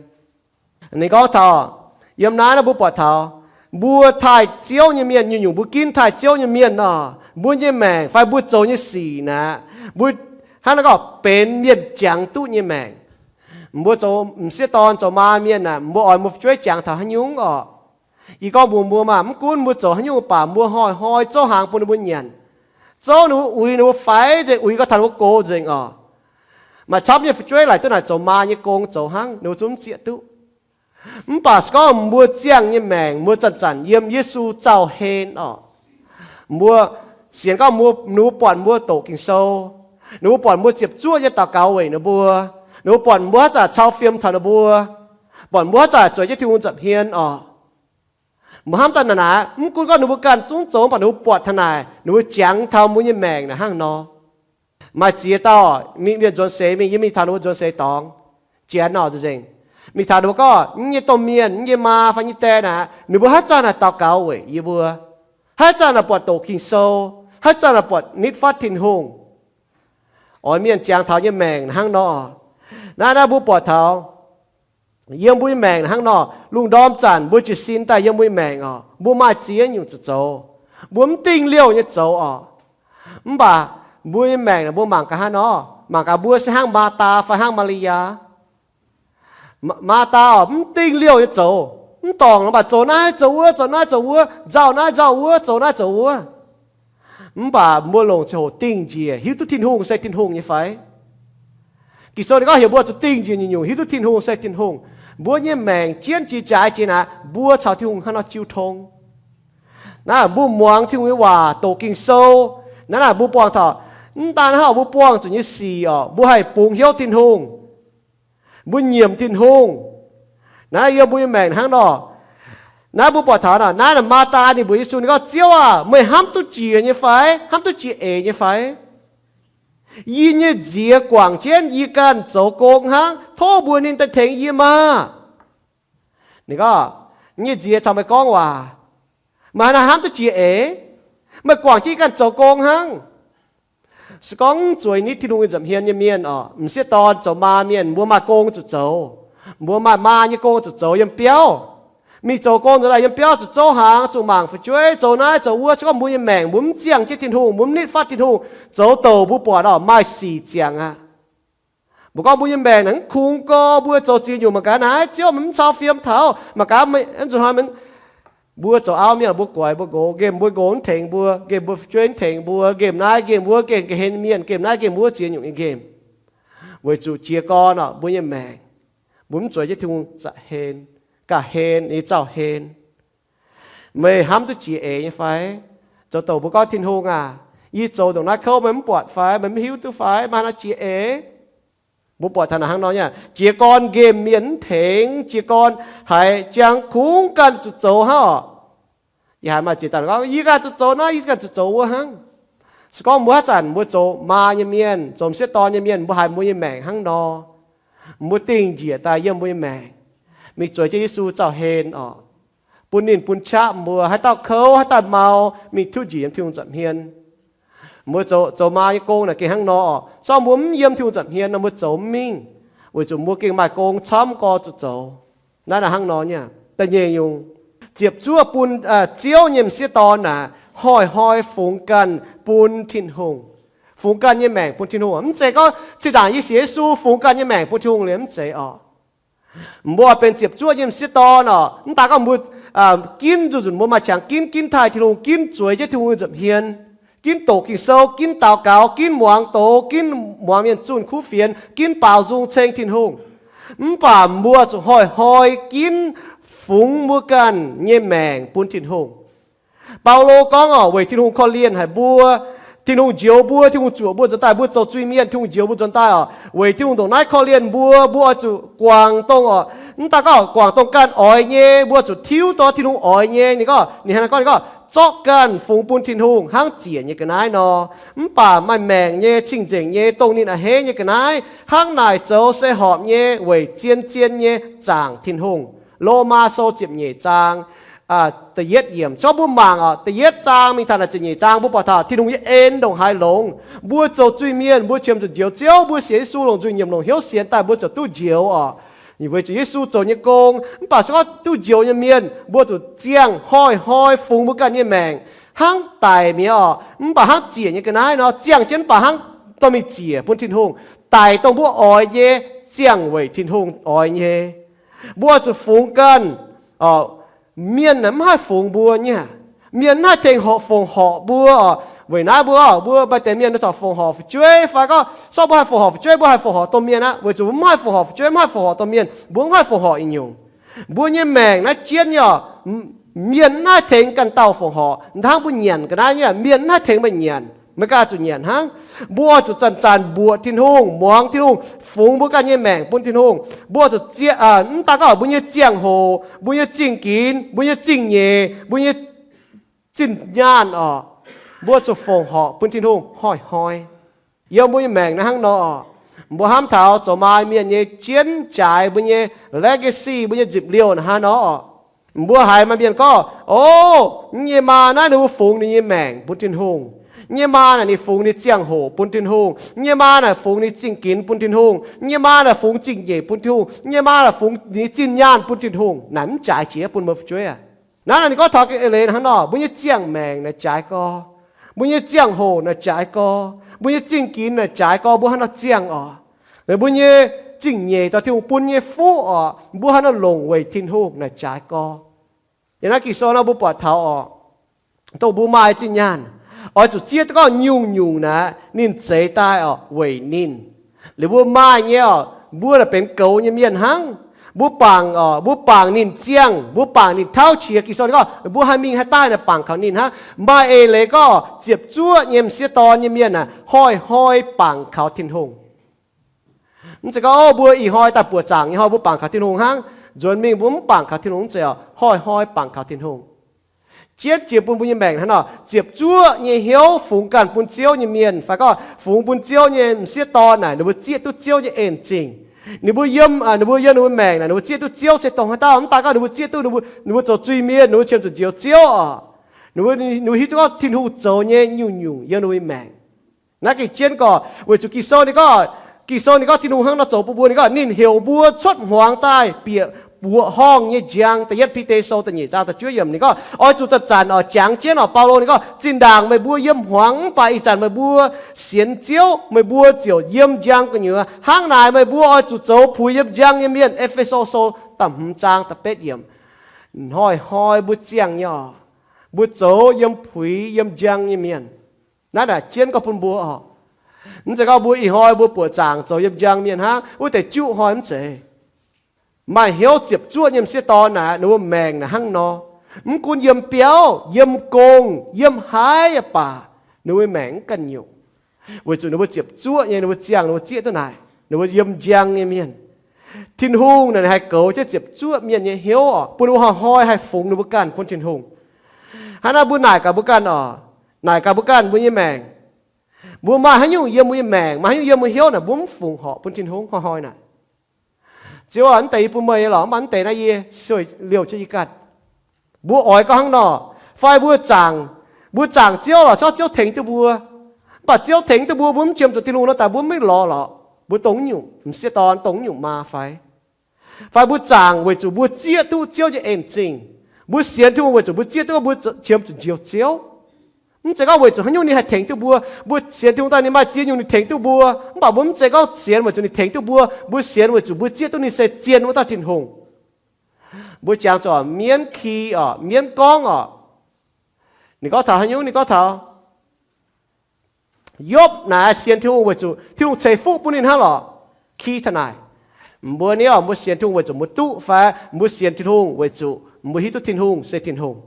Ninh gorngv taux, yiem naaiv nor mbuo buatc taux, mbuo taaih Ziouv nyei mienh, nyungc-nyungc mbuo ginv taaih Ziouv nyei mienh nor, mbuo nyei maengc fai mbuo zoux nyei sic naaic, mbuo hnangv naaiv gorngv benx mienh jangx duqv nyei maengc. Mbuo zoux m'sieqv dorn zoux maa mienh naaic, mbuo oix mbuo fu'jueiv jangx taux haaix nyungc oc? Yie gorngv mbuox mbuo maah, mv gunv mbuo zoux haaix nyungc baac mbuo hnoi-hnoi zouv hnaangx bun ninh mbuo nyanc, zouv ninh mbuo uix, ninh mbuo faix nzengc, uix gau taux ninh mbuo gox nzengc oc. Maaih camv nyei fu'jueiv laaic duqv naaic zoux maa nyei gong zoux hnangv, ninh mbuo zungv mv zieqv duqv. Mv baac se gorngv mbuo ziangh nyei maengc, mbuo zanc-zanc yiem Yesu zaux-hlen oc, mbuo sienx gorngv mbuo, ninh mbuo buatc mbuo doqc Ging-Sou, ninh mbuo buatc mbuo ziepc zuoqv nyei daux gaux weic ninh mbuo, ninh mbuo buatc mbuo haaix zanc cau fiem taux ninh mbuo, buatc mbuo haaix zanc zueiz jienv Tin-Hungh nza'hmien oc. Mbuo hnamv daaih naaic, mv gunv gorngv ninh mbuo ganh zungv zoux, mv baac ninh mbuo buatc taux naaic, ninh mbuo jangx taux mbuo nyei maengc naaic hnangv nor. Maaih ziex dauh mingh mienh nzuonx seix mingh, yie mingh taux ninh mbuo nzuonx seix dorngx, Janx oc, nzengc. Mingh taux ninh mbuo gorngv, nyei domh mienh, nyei maa fai nyei die naaic, ninh mbuo haaix zanc naaic daux gaux weic yie mbuo, haaix zanc naaic buatc doqc Ging-Sou, haaix zanc naaic buatc nitv fatv Tin-Hungh. Oix mienh jangx taux nyei maengc hnangv nor. Naaiv naaiv mbuo buatc taux yiem mbuo nyei maengc hnangv nor, lungh ndorm zanc mbuo jiez sin daaih yiem mbuo nyei maengc oc, mbuo maaih ziex nyungc zuqc zoux. Mbuo mv dingh liouh nyei zoux oc. Mv baac mbuo nyei maengc naaic mbuo mangc gaax hnangv nor, mangc gaax mbuo se hnangv Maathaa fai hnangv Maa^li^yaa. Maa^taa mv dingh liouh nyei zoux, mv dorngc nor mv baac zoux naaiv zoux wuov, zoux naaiv zoux wuov, nzauh naaiv nzauh wuov, zoux naaiv zoux wuov. Mv baac mbuo longc ziangh hoc dingh njiec hiuv duqv Tin-Hungh se Tin-Hungh nyei fai? Ging-Sou ninh gorngv heuc mbuo zuqc dingh njiec nyungc-nyungc hiuv duqv Tin-Hungh se Tin-Hungh. Mbuo nyei maengc jienv jiex jaaix jiex naaic, mbuo caux Tin-Hungh hnangv nor jiu tong. Naaiv mbuo muangx Tin-Hungh nyei waac, doqc Ging-Sou. Naaiv naaic mbuo buangh taux, mv daan hnangv mbuo buangh zuqc nyei sic orqc, mbuo haih bungx hnyouv Tin-Hungh, mbuo nyiemc Tin-Hungh. Naaiv yiem mbuo nyei maengc hnangv nor. Naaiv mbuo buatc taux naaiv, naaiv Maa^taa ninh mbuox Yesu, ninh gorngv, Ziouv aah! Meih hnamv duqv jiex nyei fai? Hnamv duqv jiex eix nyei fai? Yie nyei nziex guangc jienv yie ganh zoux gong hnangv. Tov mbuox ninh daaih tengx yie maah! Ninh gorngv, Yie nyei nziex caux meih gorngv waac. Meih hnangv naaiv hnamv duqv jiex eix? Meih guangc jienv yie ganh zoux gong hnangv. Se gorngv zueiz nitv Tin-Hungh nyei nza'hmien nyei mienh orqc, m'sieqv dorn zoux maa mienh, mbuo maaih gong zuqc zoux. Mbuo maaih maa nyei gong zuqc zoux yiem biauv. Mingh zoux gong nzuonx daaih yiem biauv zuqc zouv hnaangx, zuqc mangc fu'jueiv, zoux naaiv zoux wuov. Se gorngv mbuo nyei maengc mbuo mv ziangh jienv Tin-Hungh, mbuo mv nitv fatv Tin-Hungh, zoux douc mbuo buatc orqc, maaih sic ziangx aqv. Mbuo gorngv mbuo nyei maengc naaic mv kungx gorx, mbuo zoux ziex nyungc mangc gaax naaiv Ziouv mv cau fiem taux, mangc gaax nzunc hnoi mbuo zoux auv mienh, mbuo guaix mbuo nqox, nqemh mbuo nqox mv tengx mbuo, nqemh mbuo fu'jueiv mv tengx mbuo, nqemh naaiv nqemh wuov, nqemh ga'hlen mienh, nqemh naaiv nqemh wuov, ziex nyungc nyei nqemh. Weic zuqc jiez gorn orqc, mbuo nyei maengc mbuo mv zueiz jienv Tin-Hungh za'hlen, ga'hlen, ninh zauh hlen. Meih hnamv duqv jiex eix nyei fai? Zoux douc mbuo gorngv, Tin-Hungh aah! Yie zoux ndongc naaiv kouv meih mv buatc fai? Meih mv hiuv duqv fai? Maaih nor jiex eix. Mbuo buatc taux naaic hnangv nor nyei, jiez gorn nqemh mienh mv tengx, jiez gorn haiz jangx kungx ganh zuqc zoux hnangv orqc. Yie haiz maaih ziex dauh gorngv, Yie ganh zuqc zoux naaiv, yie ganh zuqc zoux wuov hnangv. Se gorngv mbuo haaix zanc mbuo zoux maa nyei mienh, zoux m'sieqv dorn nyei mienh, mbuo haiz mbuo nyei maengc hnangv nor, mbuo dingh njiec daaih yiem mbuo nyei maengc, mingh zueiz jienv Yesu zauh hlen orqc, bun ninh bun qaqv mbuo, haaix dauh kouv, haaix dauh mau, mingh tiuv njiec yiem Tin-Hungh nza'hmien. Mbuo zoux, zoux maa nyei gong naaic gengh hnangv nor orqc. Se gorngv mbuo mv yiem Tin-Hungh nza'hmien nor, mbuo zoux mv mingh, weic zuqc mbuo gengh maaih gong camv gorx zuqc zoux. Naaiv naaic hnangv nor nyei. Da'nyeic nyungc, ziepc zuoqv bun, aa, Ziouv nyei m'sieqv dorn naaic hnoi-hnoi fungx ganh bun Tin-Hungh, fungx ganh nyei maengc bun Tin-Hungh. Mv zeiz gorngv zinh ndaangc yie sienx Yesu fungx ganh nyei maengc bun Tin-Hungh liuz, mv zeiz orqc. Mbuo benx ziepc zuoqv nyei m'sieqv dorn orqc, mv daan gorngv mbuo, aa, ginv nzunc nzunc mbuo maaih qangx ginv, ginv taaih Tin-Hungh, ginv zueiz jienv Tin-Hungh nza'hmien, ginv doqc Ging-Sou, ginv daux gaux, ginv muangx doz, ginv muangx mienh zunh kuv fienx, ginv baaux nzung ceng Tin-Hungh. Mv baac mbuo zuqc hnoi-hnoi ginv fungx mbuo ganh nyei maengc bun Tin-Hungh. Baulo gorngv orqc, weic Tin-Hungh korv-lienh haic mbuo, Tin-Hungh njoux mbuo, Tin-Hungh zuoqc mbuo nzuonx daaih, mbuo zoux zuiz-mienh, Tin-Hungh njoux mbuo nzuonx daaih orqc. Weic Tin-Hungh ndongc naaiv korv-lienh mbuo, mbuo oix zuqc guangc dongh orqc, mv daan gorngv guangc dongh ganh oix nyei, mbuo zuqc tiuv dongh Tin-Hungh oix nyei. Ninh gorngv, ninh hnangv naaiv gorngv, ninh gorngv, zorqv ganh fungx bun Tin-Hungh hnangv ziec nyei ga'naaiv nor. Mv baac maaih maengc nyei, cing-nzengc nyei, dongh ninh a'hneiv nyei ga'naaiv. Hnangv naaic zoux se horpc nyei weic zien-zien nyei zaangc Tin-Hungh. Lomaa Sou ziepc nyeic zaang, aa, da'yietv yiemc. Zorqv mbuo mangc orqc, da'yietv zaang mingh taux naaic ziepc nyeic zaang, mbuo buatc taux Tin-Hungh nyei en ndongc haaix longx. Mbuo zoux zuiz-mienh, mbuo qiemx zuqc njoux Ziouv, mbuo sienx Yesu longc nzuih nyiemc longc hnyouv sienx daaih, mbuo ziouc duqv njoux orqc. Weic zuqc Yesu zoux nyei gong. Mv baac se gorngv duqv njoux nyei mienh, mbuo zuqc ziangh hnoi-hnoi fungx mbuo ganh nyei maengc hnangv daic mi'aqv orqc. Mv baac hnangv ziec nyei ga'naaiv nor, ziangh jienv mv baac hnangv dorh mingh ziec bun Tin-Hungh. Daic dongh mbuo oix nyei, ziangh weic Tin-Hungh oix nyei. Mbuo zuqc fungx ganh. Mienh mv haih fungx mbuo nyei. Mienh mv haih tengx horqc, fongc horc mbuo orqc. Weic naaiv mbuo, mbuo maaih deix mienh taux fongc horc fu'jueiv fai gorngv, se gorngv mbuo haih fongc horc fu'jueiv, mbuo haih fongc horc domh mienh aqv. Weic zuqc mbuo mv haih fongc horc fu'jueiv, mv haih fongc horc domh mienh, mbuo mv haih fongc horc nyungc. Mbuo nyei maengc naaiv jienv nyei orqc, mienh mv haih tengx ganh dauh fongc horc. Hnangv mbuo nyanc ga'naaiv nyei, mienh mv haih tengx meih nyanc, meih ganh zuqc nyanc hnangv. Mbuo zuqc zanc-zanc mbuoqc Tin-Hungh, muangx Tin-Hungh, fungx mbuo ganh nyei maengc bun Tin-Hungh. Mbuo zuqc, mv daan gorngv mbuo nyei ziangh hoc, mbuo nyei zingh ginx, mbuo nyei zingh nyeic, mbuo nyei zinh nyaanh orqc, mbuo zuqc fongc horc bun Tin-Hungh hnoi-hnoi. Yiem mbuo nyei maengc naaiv hnangv nor orqc, mbuo hnamv taux zoux maa mienh nyei jienv jaaix mbuo nyei legacy, mbuo nyei nzipc liouh naaiv hnangv nor orqc. Mbuo haiz maaih mienh gorngv, O, yie nyei maa naaiv ninh mbuo fungx ninh nyei maengc bun Tin-Hungh. Yie nyei maa naaic ninh fungx ninh ziangh hoc bun Tin-Hungh. Yie nyei maa naaic fungx ninh zingh ginx bun Tin-Hungh. Yie nyei maa naaic fungx zingh nyeic bun Tin-Hungh. Yie nyei maa naaic fungx ninh zinh nyaanh bun Tin-Hungh. Naaic mv jaaix jiex bun mbuo fu'jueiv aac. Naaiv ninh gorngv taux ga'hlen hnangv nor, mbuo nyei ziangh maengc naaic jaaix gorx, mbuo nyei ziangh hoc naaic jaaix gorx, mbuo nyei zingh ginx naaic jaaix gorx, mbuo hnangv nor ziangh orqc. Mbuo nyei zingh nyeic dorh Tin-Hungh bun nyei fuqv oc, mbuo haaix nor longc weic Tin-Hungh naaic jaaix gorx. Yiem naaiv Ging-Sou nor mbuo buatc taux oc, dongh mbuo maaih zinh nyaanh, oix zuqc zieqv duqv gorngv nyungc-nyungc naaic ninh zeix daaih oc weic ninh. Liuz mbuo maaih nyei oc, mbuo naaic benx goux nyei mienh hnangv. Mbuo bangc oc, mbuo bangc ninh ziangh, mbuo bangc ninh tauv qiex. Ging-Sou ninh gorngv mbuo haih mingh haih daaih naaic bangc kaux ninh hnangv. Maaih eix leiz gorngv ziepc zuoqv nyei m'sieqv dorn nyei mienh naaic hnoi-hnoi bangc kaux Tin-Hungh. Mv zeiz gorngv, ov, mbuo ih hnoi daaih buoqc zaangc nyei hnoi mbuo bangc kaux Tin-Hungh hnangv, nzuonx mingh mbuo mv bangc kaux Tin-Hungh. Mv zeiz oc, hnoi-hnoi bangc kaux Tin-Hungh. Jienv jiex bun mbuo nyei maengc hnangv nor, ziepc zuoqv nyei hnyouv fungx ganh bun Ziouv nyei mienh fai gorngv fungx bun Ziouv nyei m'sieqv dorn naaic, ninh mbuo zieqv duqv Ziouv nyei en zingh. Ninh mbuo yiem, ninh mbuo yiem ninh mbuo maengc naaic, ninh mbuo zieqv duqv Ziouv se dongh haaix dauh. Mv daaih gorngv ninh mbuo zieqv duqv, ninh mbuo zoux zuiz-mienh, ninh mbuo qiemx zuqc njoux Ziouv oc. Ninh mbuo hiuv duqv gorngv Tin-Hungh zoux nyei nyungc-nyungc yiem ninh mbuo maengc. Naaiv gengh jienv gorx, weic zuqc Ging-Sou ninh gorngv, Ging-Sou ninh gorngv Tin-Hungh hnangv nor zoux bun mbuo. Ninh gorngv ninh heuc mbuo cuotv hmuangx daaih bieqc buoqc horngh nyei njang. Da'yietv Bide Sou da'nyeic zaang da'juov yiemc ninh gorngv, oix zuqc zanc-zanc oc jangx jienv oc. Baulo ninh gorngv, zinh ndaangc meih mbuo yiem hmuangx mv baac ih zanc meih mbuo sienx Ziouv, meih mbuo ziouc yiem njang gu'nyuoz. Hnangv naaic meih mbuo oix zuqc zoux puix yiem njang nyei mienh. E^fe^so Sou da'hmz zaang da'betv yiemc. Hnoi-hnoi mbuo ziangh nyei oc, mbuo zoux yiem puix yiem njang nyei mienh. Naaiv naaic jienv gorx bun mbuo oc. Mv zeiz gorngv mbuo ih hnoi mbuo buoqc zaangc zoux yiem njang mienh hnangv, wuov deix juqv hnoi mv zeiz. Maaih hnyouv ziepc zuoqv nyei m'sieqv dorn naaic, ninh mbuo maengc naaic hnangv nor. Mv gunv yiem biauv, yiem gong, yiem haaix yaac baac, ninh mbuo maengc mv ganh nyungc. Weic zuqc ninh mbuo ziepc zuoqv nyei, ninh mbuo ziangh, ninh mbuo zieqv duqv naaic, ninh mbuo yiem njang nyei mienh. Tin-Hungh naaic ninh haih goux jienv ziepc zuoqv mienh nyei hnyouv oc, bun ninh mbuo hnoi-hnoi haih fungx ninh mbuo ganh bun Tin-Hungh. Hnangv naaiv mbuo naaic gaax mbuo ganh oc, naaic gaax mbuo ganh mbuo nyei maengc. Mbuo maaih haaix nyungc yiem mbuo nyei maengc, maaih haaix nyungc yiem mbuo hnyouv naaic, mbuo mv fungx horc bun Tin-Hungh hnoi-hnoi naaic. Ziouv aac, mv deix yie bun meih nyei lorqc, mv baac mv deix naaiv yie sueih liouh jienv yie ganh. Mbuo oix gorngv hnangv nor. Fai mbuo zaangc, mbuo zaangc Ziouv lorqc, corc Ziouv tengx duqv mbuo. Mv baac Ziouv tengx duqv mbuo, mbuo mv qiemx zuqc Tin-Hungh nor daaih mbuo mv lorz lorqc. Mbuo dongh nyungc m'sieqv dorn, dongh nyungc maa fai? Fai mbuo zaangc weic zuqc mbuo zieqv duqv Ziouv nyei en-zingh. Mbuo sienx Tin-Hungh weic zuqc mbuo zieqv duqv mbuo qiemx zuqc njoux Ziouv. Mv zeiz gorngv weic zuqc haaix nyungc ninh haih tengx duqv mbuo. Mbuo sienx Tin-Hungh daaih ninh maaih ziex nyungc ninh tengx duqv mbuo. Mv baac mbuo mv zeiz gorngv sienx weic zuqc ninh tengx duqv mbuo. Mbuo sienx weic zuqc mbuo zieqv duqv ninh se zien wuov dauh Tin-Hungh. Mbuo jangx zuqc mienv ki oc, mienv gorngv oc. Ninh gorngv taux haaix nyungc? Ninh gorngv taux Yopv naaic sienx Tin-Hungh weic zuqc Tin-Hungh ceix fuqv bun ninh hnangv lorqc. Ki taux naaic, mbuo ni oc, mbuo sienx Tin-Hungh weic zuqc mbuo duqv fai mbuo sienx Tin-Hungh weic zuqc mbuo hiuv duqv Tin-Hungh se Tin-Hungh?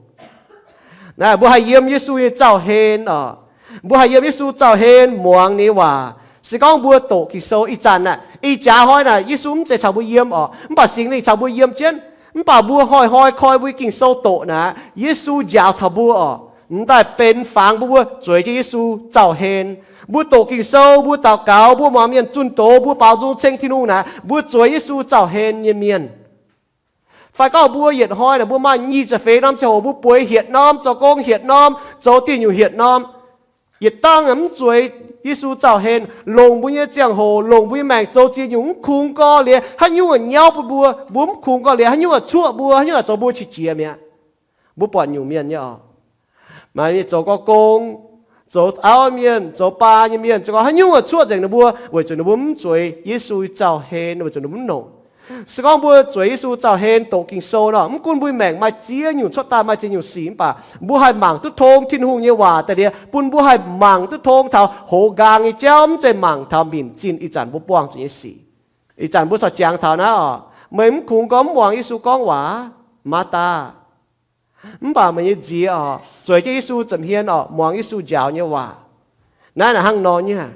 Naaiv mbuo haih yiem Yesu nyei zaux-hlen oc. Mbuo haih yiem Yesu zaux-hlen muangx ninh nyei waac. Se gorngv mbuo doqc Ging-Sou ih zanc naaic, ih jaax hnoi naaic Yesu mv zeiz caux mbuo yiem oc, mv baac Singx Lingh caux mbuo yiem jienv. Mv baac mbuo hnoi-hnoi koi mbuo Ging-Sou doqc naaic, Yesu njaaux taux mbuo oc, m'daaih benx fangx bun mbuo zueiz jienv Yesu zaux-hlen. Mbuo doqc Ging-Sou, mbuo daux gaux, mbuo muangx mienh zunh doz, mbuo baaux nzung ceng Tin-Hungh naaic, mbuo zueiz Yesu zaux-hlen nyei mienh. Fai gorngv mbuo yietc hnoi naaic mbuo maaih nyic ziepc feix norm ziangh hoc mbuo bueix hietc norm, zoux gong hietc norm, zoux dieh nyungc hietc norm, yietc dangh mv zueiz Yesu zaux-hlen, longc mbuo nyei ziangh hoc, longc mbuo nyei maengc zoux ziex nyungc mv kungx gorx-liex, haaix nyungc nyauv bun mbuo, mbuo mv kungx gorx-liex, haaix nyungc cuoqv mbuo, haaix nyungc zoux mbuo qiex jiez mi'aqv. Mbuo buatc nyungc mienh nyei oc, maaih mienh zoux gorx gong, zoux auv mienh, zoux baa nyei mienh, zoux gorx haaix nyungc cuoqv nzengc ninh mbuo weic zuqc ninh mbuo mv zueiz Yesu zaux-hlen, weic zuqc ninh mbuo mv longc. Se gorngv mbuo zueiz Yesu zaux-hlen, doqc Ging-Sou nor, mv gunv mbuo maengc maaih ziex nyungc cuotv daaih, maaih ziex nyungc sic, mv baac mbuo haih mangc duqv tong Tin-Hungh nyei waac daaih liuz bun mbuo haih mangc duqv tong taux hoz nqaang nyei jauv, mv zeiz mangc taux minc zinh ih zanc mbuo buangh zuqc nyei sic. Ih zanc mbuo corc jangx taux naaiv oc, meih mv kungx gorngv mv muangx Yesu gorngv waac, Maatv^taa. Mv baac meih nyei nziez oc, zueiz jienv Yesu nza'hmien oc, muangx Yesu njaaux nyei waac. Naaiv naaic hnangv nor nyei.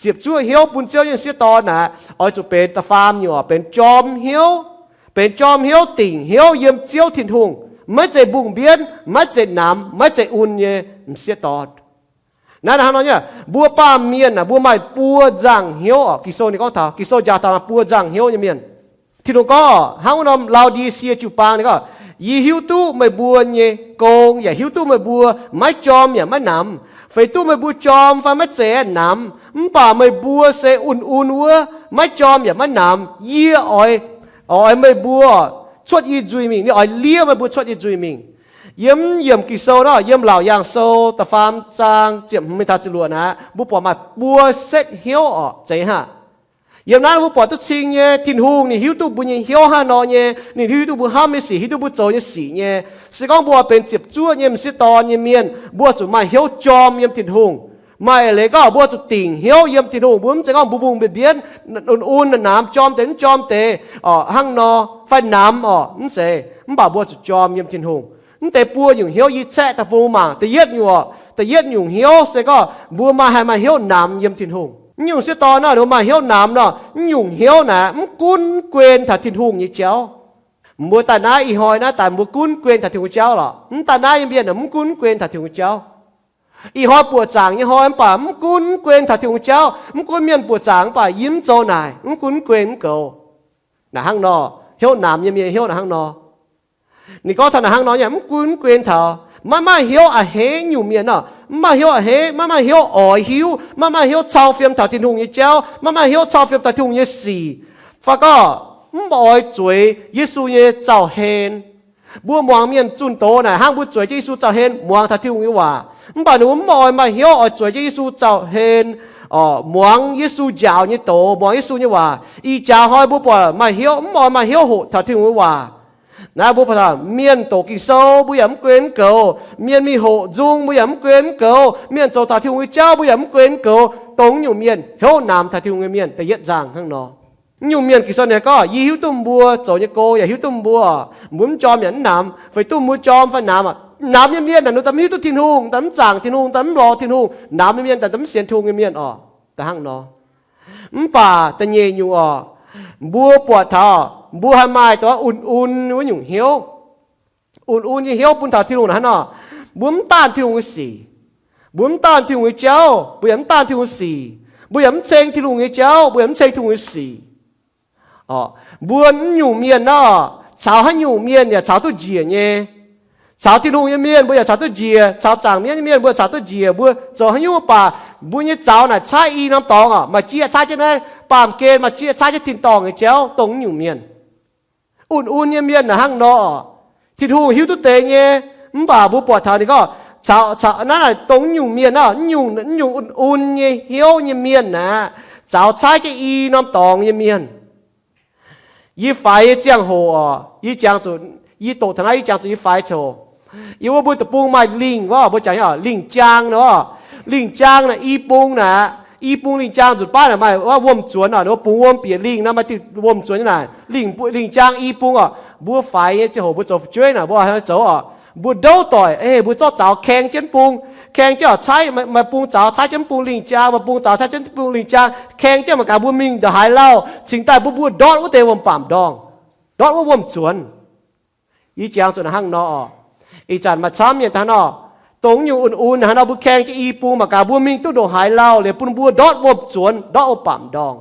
Ziepc zuoqv hnyouv bun Ziouv nyei m'sieqv dorn naaic, oix zuqc benx da'faam nyungc oc, benx jorm hnyouv. Benx jorm hnyouv, dingc hnyouv yiem Ziouv Tin-Hungh, maiv zeiz mbungh mbienv, maiv zeiz namx, maiv zeiz un nyei m'sieqv dorn. Naaiv naaic hnangv nor nyei. Mbuo baamh mienh naaic, mbuo maaih buo nzangc hnyouv oc. Ging-Sou ninh gorngv taux, Ging-Sou njaaux taux maaih buo nzangc hnyouv nyei mienh. Tin-Hungh gorngv hnangv wuov norm Lao^di^sie jiu-baang, ninh gorngv, Yie hiuv duqv meih mbuo nyei gong, yaac hiuv duqv meih mbuo maiv jorm yaac maiv namx. Feix duqv meih mbuo jorm fai maiv zeiz namx, mv baac meih mbuo se un-un wuov, maiv jorm yaac maiv namx. Yie oix, oix meih mbuo cuotv yie nzuih mingh. Ninh oix liev meih mbuo cuotv yie nzuih mingh. Yiem yiemc Ging-Sou nor, yiem Laauc Yaangh Sou da'faam zaang ziepc hmz mingh taux ziepc luoqc naaic, mbuo buatc maaih buo setv hnyouv oc. Zeiz hnangv. Yiem naaiv mbuo buatc duqv cing nyei, Tin-Hungh ninh hiuv duqv mbuo nyei hnyouv hnangv nor nyei. Ninh hiuv duqv mbuo hnamv nyei sic, hiuv duqv mbuo zoux nyei sic nyei. Se gorngv mbuo oix benx ziepc zuoqv nyei m'sieqv dorn nyei mienh, mbuo zuqc maaih hnyouv jorm yiem Tin-Hungh. Maaih eix leiz gorngv mbuo zuqc dingc hnyouv yiem Tin-Hungh. Mbuo mv zeiz gorngv mbuo mbungh mbienv mbienv, un-un, namx jorm deix mv jorm deix hnangv nor, fai namx orqc, mv zeiz. Mv baac mbuo zuqc jorm yiem Tin-Hungh. Mv deix buo nyungc hnyouv yie caeqv daaih bun mbuo mangc. Da'yietv nyungc, da'yietv nyungc hnyouv se gorngv mbuo maaih, haih maaih hnyouv namx yienh Tin-Hungh. Mv nyungc m'sieqv dorn nor, ninh mbuo maaih hnyouv namx nor, mv nyungc hnyouv naaic mv gunv mv guen taux Tin-Hungh nyei jauv. Mbuo daaih naaiv, ih hnoi naaiv daaih mbuo gunv guen taux Tin-Hungh jauv lorqc. Mv daaih naaiv nyei mienh mv gunv guen taux Tin-Hungh jauv. Ih hnoi buoqc zaangc nyei hnoi mv baac mv gunv mv guen taux Tin-Hungh jauv. Mv gunv mienh buoqc zaangc mv baac yie mv zoux naaic, mv gunv mv guen mv goux. Naaic hnangv nor, hnyouv namx nyei mienh hnyouv naaic hnangv nor. Ninh gorngv taux naaic hnangv nor nyei, mv gunv mv guen taux, maiv maaih hnyouv a'hneiv nyungc mienh nor, mv maaih hnyouv a'hneiv, maiv maaih hnyouv oix hiuv, maiv maaih hnyouv cau fiem taux Tin-Hungh nyei jauv, maiv maaih hnyouv cau fiem taux Tin-Hungh nyei sic, fai gorngv mv oix zueiz Yesu nyei zaux-hlen. Mbuo muangx mienh zunh doz naaic hnangv mbuo zueiz jienv Yesu zaux-hlen, muangx taux Tin-Hungh nyei waac. Mv baac ninh mbuo mv oix maaih hnyouv oix zueiz jienv Yesu zaux-hlen, muangx Yesu njaaux nyei doz, muangx Yesu nyei waac. Ih jaax hnoi mbuo buatc maaih hnyouv, mv oix maaih hnyouv hoqc taux Tin-Hungh nyei waac. Naaiv mbuo buatc mienh doqc Ging-Sou mbuo yaac mv guen mv goux, mienh mingh hoqc nzung mbuo yaac mv guen mv goux, mienh zoux taux Tin-Hungh nyei jauv mbuo yaac mv guen mv goux, dongh nyungc mienh hnyouv namx taux Tin-Hungh nyei mienh da'yietv nzangc hnangv nor. Nyungc mienh Ging-Sou ninh gorngv, yie hiuv duqv mbuo zoux nyei go, yaac hiuv duqv mbuo, mbuo mv jorm yaac mv namx, fai duqv mbuo jorm fai namx. Namx nyei mienh naaic ninh daaih mv hiuv duqv Tin-Hungh, daaih mv zaangc Tin-Hungh, daaih mv lorz Tin-Hungh. Namx nyei mienh daaih mv sienx Tin-Hungh nyei mienh orqc, da'hnangv nor. Mv baac da'nyeic nyungc orqc, mbuo buatc taux mbuo haih maaih dongh un-un wuov nyungc hnyouv. Un-un nyei hnyouv bun taux Tin-Hungh naaic hnangv nor, mbuo mv daanh Tin-Hungh nyei sic, mbuo mv daanh Tin-Hungh nyei jauv, mbuo yaac mv daanh Tin-Hungh sic, mbuo yaac mv ceng Tin-Hungh nyei jauv, mbuo yaac mv ceng Tin-Hungh nyei sic. Mbuo nyungc mienh nor, caux haaix nyungc mienh yaac caux duqv njiec nyei. Caux Tin-Hungh nyei mienh mbuo yaac caux duqv njiec, caux zaangc mienv nyei mienh mbuo caux duqv njiec. Mbuo zoux haaix nyungc baac mbuo nyei zaux naaic caaiv i norm dorngx orqc, maaih zieqv caaiv jienv naaiv baamh gen, maaih zieqv caaiv jienv tin-dorngh nyei jauv, dongh nyungc mienh. Un-un nyei mienh naaic hnangv nor, Tin-Hungh hiuv duqv deix nyei. Mv baac mbuo buatc taux ninh gorngv, caux, caux naaiv naaic dongh nyungc mienh nor, nyungc, nyungc un-un nyei hnyouv nyei mienh naaic, zaux caaiv jienv i norm dorngx nyei mienh. Yie faix nyei ziangh hoc orqc, yie jangx zuqc, yie doqc taux naaiv yie jangx zuqc yie faix coc. Yie wuov mbuo deic-bung maaih lingh wuov, mbuo jangx lingh jaang nor. Lingh jaang naaic i bung naaic, i bung lingh jaang nzunc baav naaic maaih wuom-zuonx orqc, ninh mbuo bungx wuom bieqc lingh nor maaih diuh wuom-zuonx nyei naaic. Lingh, lingh jaang i bung orqc, mbuo faix nyei ziangh hoc mbuo zoux fu'jueiv naaic mbuo zoux orqc, mbuo ndouv doic, mbuo zorqv zaux kaeng jienv bung, kaeng jienv orqc, caaiv maaih bung zaux caaiv jienv bung lingh jaang, maaih bung zaux caaiv jienv bung lingh jaang, kaeng jienv mangc gaax mbuo mingh ndongc haaix lauh cingx daaih mbuo mbuo ndortv wuov deix wuom-baamc ndorngh, ndortv wuov wuom-zuonx. Yie jangx zuqc naaic hnangv nor orqc. Ih zanc maaih camv mienh daaih nor, dongh nyungc un-un hnangv nor mbuo kaeng jienv i bung mangc gaax mbuo mingh duqv ndongc haaix lauh liuz bun mbuo ndortv wuom-zuonx, ndortv wuom-baamc ndorngh.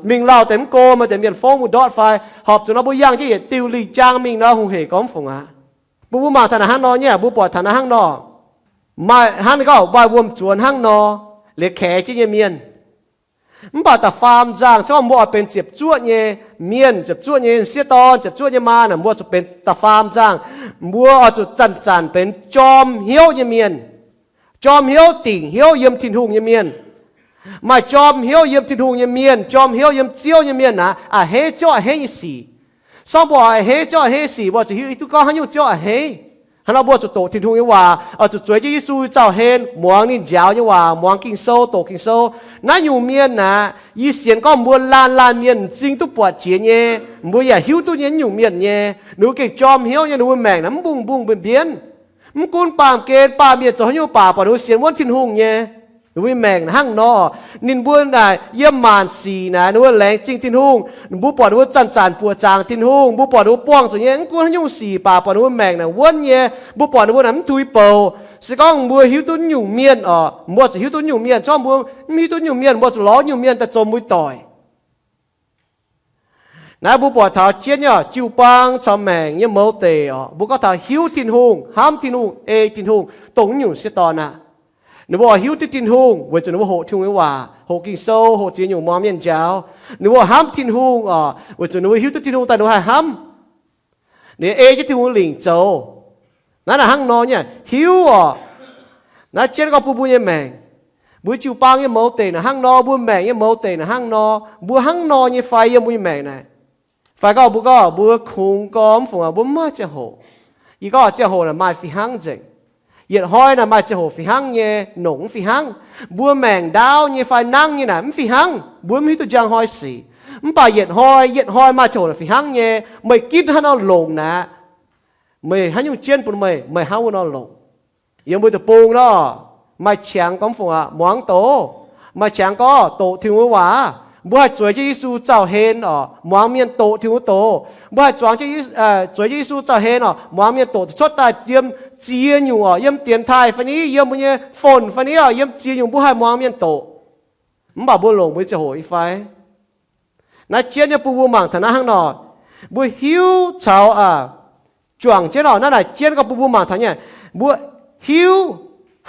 Mingh lauh deix mv go, maaih deix mienh fongv mbuo ndortv fai horpc zuqc nor mbuo yangh jienv yietc diuh lingh jaang mingh nor hungh hec gormx fungc aqv. Mbuo, mbuo mangc taux naaic hnangv nor nyei, mbuo buatc taux naaiv hnangv nor, maaih hnangv ninh gorngv maaih wuom-zuonx hnangv nor, liuz kaex jienv nyei mienh. Mv baac da'faam nzangh, se gorngv mbuo oix benx ziepc zuoqv nyei mienh, ziepc zuoqv nyei sieqv dorn, ziepc zuoqv nyei maa naaic, mbuo zuqc benx da'faam nzangh. Mbuo oix zuqc zanc-zanc benx jorm hnyouv nyei mienh, jorm hnyouv, dingc hnyouv yiem Tin-Hungh nyei mienh. Maaih jorm hnyouv yiem Tin-Hungh nyei mienh, jorm hnyouv yiem Ziouv nyei mienh naaic, a'hneiv Ziouv a'hneiv nyei sic. Se gorngv mbuo oix a'hneiv Ziouv a'hneiv nyei sic, mbuo zuqc hiuv duqv gorngv haaix nyungc Ziouv a'hneiv. Hnangv nor mbuo zuqc doqc Tin-Hungh nyei waac, oix zuqc zueiz jienv Yesu zaux-hlen, muangx ninh njaaux nyei waac, muangx Ging-Sou, doqc Ging-Sou. Naaiv nyungc mienh naaic, yie sienx gorngv mbuo laanh laanh mienh m'zing duqv buatc jiex nyei, mbuo yaac hiuv duqv nyei nyungc mienh nyei. Ninh mbuo gengh jorm hnyouv nyei, ninh mbuo maengc naaic mv mbungh mbungh mbienv mbienv. Mv gunv baamh gen baamh mienh zoux haaix nyungc baac buatc ninh mbuo sienx wuonv Tin-Hungh nyei. Ninh mbuo maengc hnangv nor, ninh mbuo naaic yiem maanc sic naaic ninh mbuo laengz zingh Tin-Hungh. Mbuo buatc ninh mbuo zanc-zanc buoqc zaangc Tin-Hungh, mbuo buatc ninh mbuo buangh zuqc nyei mv gunv haaix nyungc sic baac buatc ninh mbuo maengc naaic wuonv nyei. Mbuo buatc ninh mbuo naaic mv tuix bouc. Se gorngv mbuo hiuv duqv nyungc mienh orqc, mbuo zuqc hiuv duqv nyungc mienh. Se gorngv mbuo mv hiuv duqv nyungc mienh, mbuo zuqc lorz nyungc mienh daaih zomx mbuo doic. Naaiv mbuo buatc taux jienv nyei jiu-baang caux maengc nyei mouz deic orqc, mbuo gorngv taux hiuv Tin-Hungh, hnamv Tin-Hungh, ei Tin-Hungh, dongh nyungc sieqv dorn aqv. Ninh mbuo oix hiuv duqv Tin-Hungh weic zuqc ninh mbuo hoqc Tin-Hungh nyei waac, hoqc Ging-Sou, hoqc ziex nyungc muangx mienh njaaux. Ninh mbuo hnamv Tin-Hungh orqc, weic zuqc ninh mbuo hiuv duqv Tin-Hungh daaih ninh mbuo haih hnamv. Ninh ei jienv Tin-Hungh lingc zoux. Naaiv naaic hnangv nor nyei hiuv orqc. Naaiv jienv gorngv bun mbuo nyei maengc, Mbuo jiu-baang nyei mouz deic naaic hnangv nor, mbuo maengc nyei mouz deic naaic hnangv nor, mbuo hnangv nor nyei fai yiem mbuo nyei maengc naaic? Fai gorngv mbuo gorngv mbuo kungx gorngv mv fungc, mbuo mv maaih ziangh hoc. Yie gorngv ziangh hoc naaic maaih fih hnangv nzengc. Yietc hnoi naaic maaih ziangh hoc fih hnangv nyei, nongc mv fih hnangv. Mbuo maengc ndaauv nyei fai nangv nyei naaic mv fih hnangv, mbuo mv hiuv duqv njang hnoi sic. Mv baac yietc hnoi, yietc hnoi maaih ziangh hoc naaic fih hnangv nyei. Meih ginv haaix nor longc naaic, meih haaix nyungc jienv bun meih, meih hnangv wuov nor longc. Yiem mbuo deic-bung nor, maaih qangx gorngv mv fungc aqv, muangx doz. Maaih qangx gorngv doqc Tin-Hungh nyei waac. Mbuo haih zueiz jienv Yesu zauh hlen oc, muangx mienh doqc Tin-Hungh nyei doz. Mbuo haih zuangx, zueiz jienv Yesu zauh hlen oc, muangx mienh doqc, cuotv daaih yiem ziex nyungc oc, yiem dienx taaih fai ni, yiem mbuo nyei phone fai ni oc, yiem ziex nyungc mbuo haih muangx mienh doqc. Mv baac mbuo longc mbuo nyei ziangh hoc nyei fai? Naaiv jienv nyei bun mbuo mangc taux naaiv hnangv nor, mbuo hiuv caux, aa, juangc jienv oc, naaiv naaic jienv gorngv bun mbuo mangc taux nyei, mbuo hiuv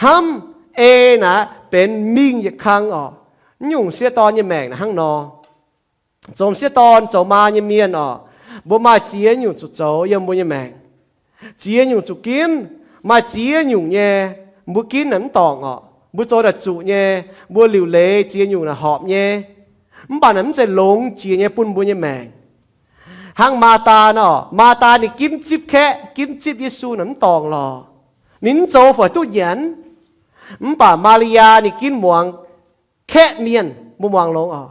hnamv ei naaic benx mingh yietc kang oc. Mv nyungc sieqv dorn nyei maengc naaic hnangv nor. Zoux sieqv dorn zoux maa nyei mienh oc, mbuo maaih ziex nyungc zuqc zoux yiem mbuo nyei maengc. Ziex nyungc zuqc ginv, maaih ziex nyungc nyei, mbuo ginv naaic mv dorngc oc. Mbuo zoux naaic zuqc nyei, mbuo liuc leiz ziex nyungc naaic horpc nyei. Mv baac naaic mv zeiz longx jiex nyei bun mbuo nyei maengc. Hnangv Maa^taa nor, Maa^taa ninh ginv zipv kaeqv, ginv zipv Yesu naaic mv dorngc lorqc. Ninh mv zoux fai duqv nyanc. Mv baac Maa^li^yaa ninh ginv muangx kaeqv mienh, mbuo muangx longx oc.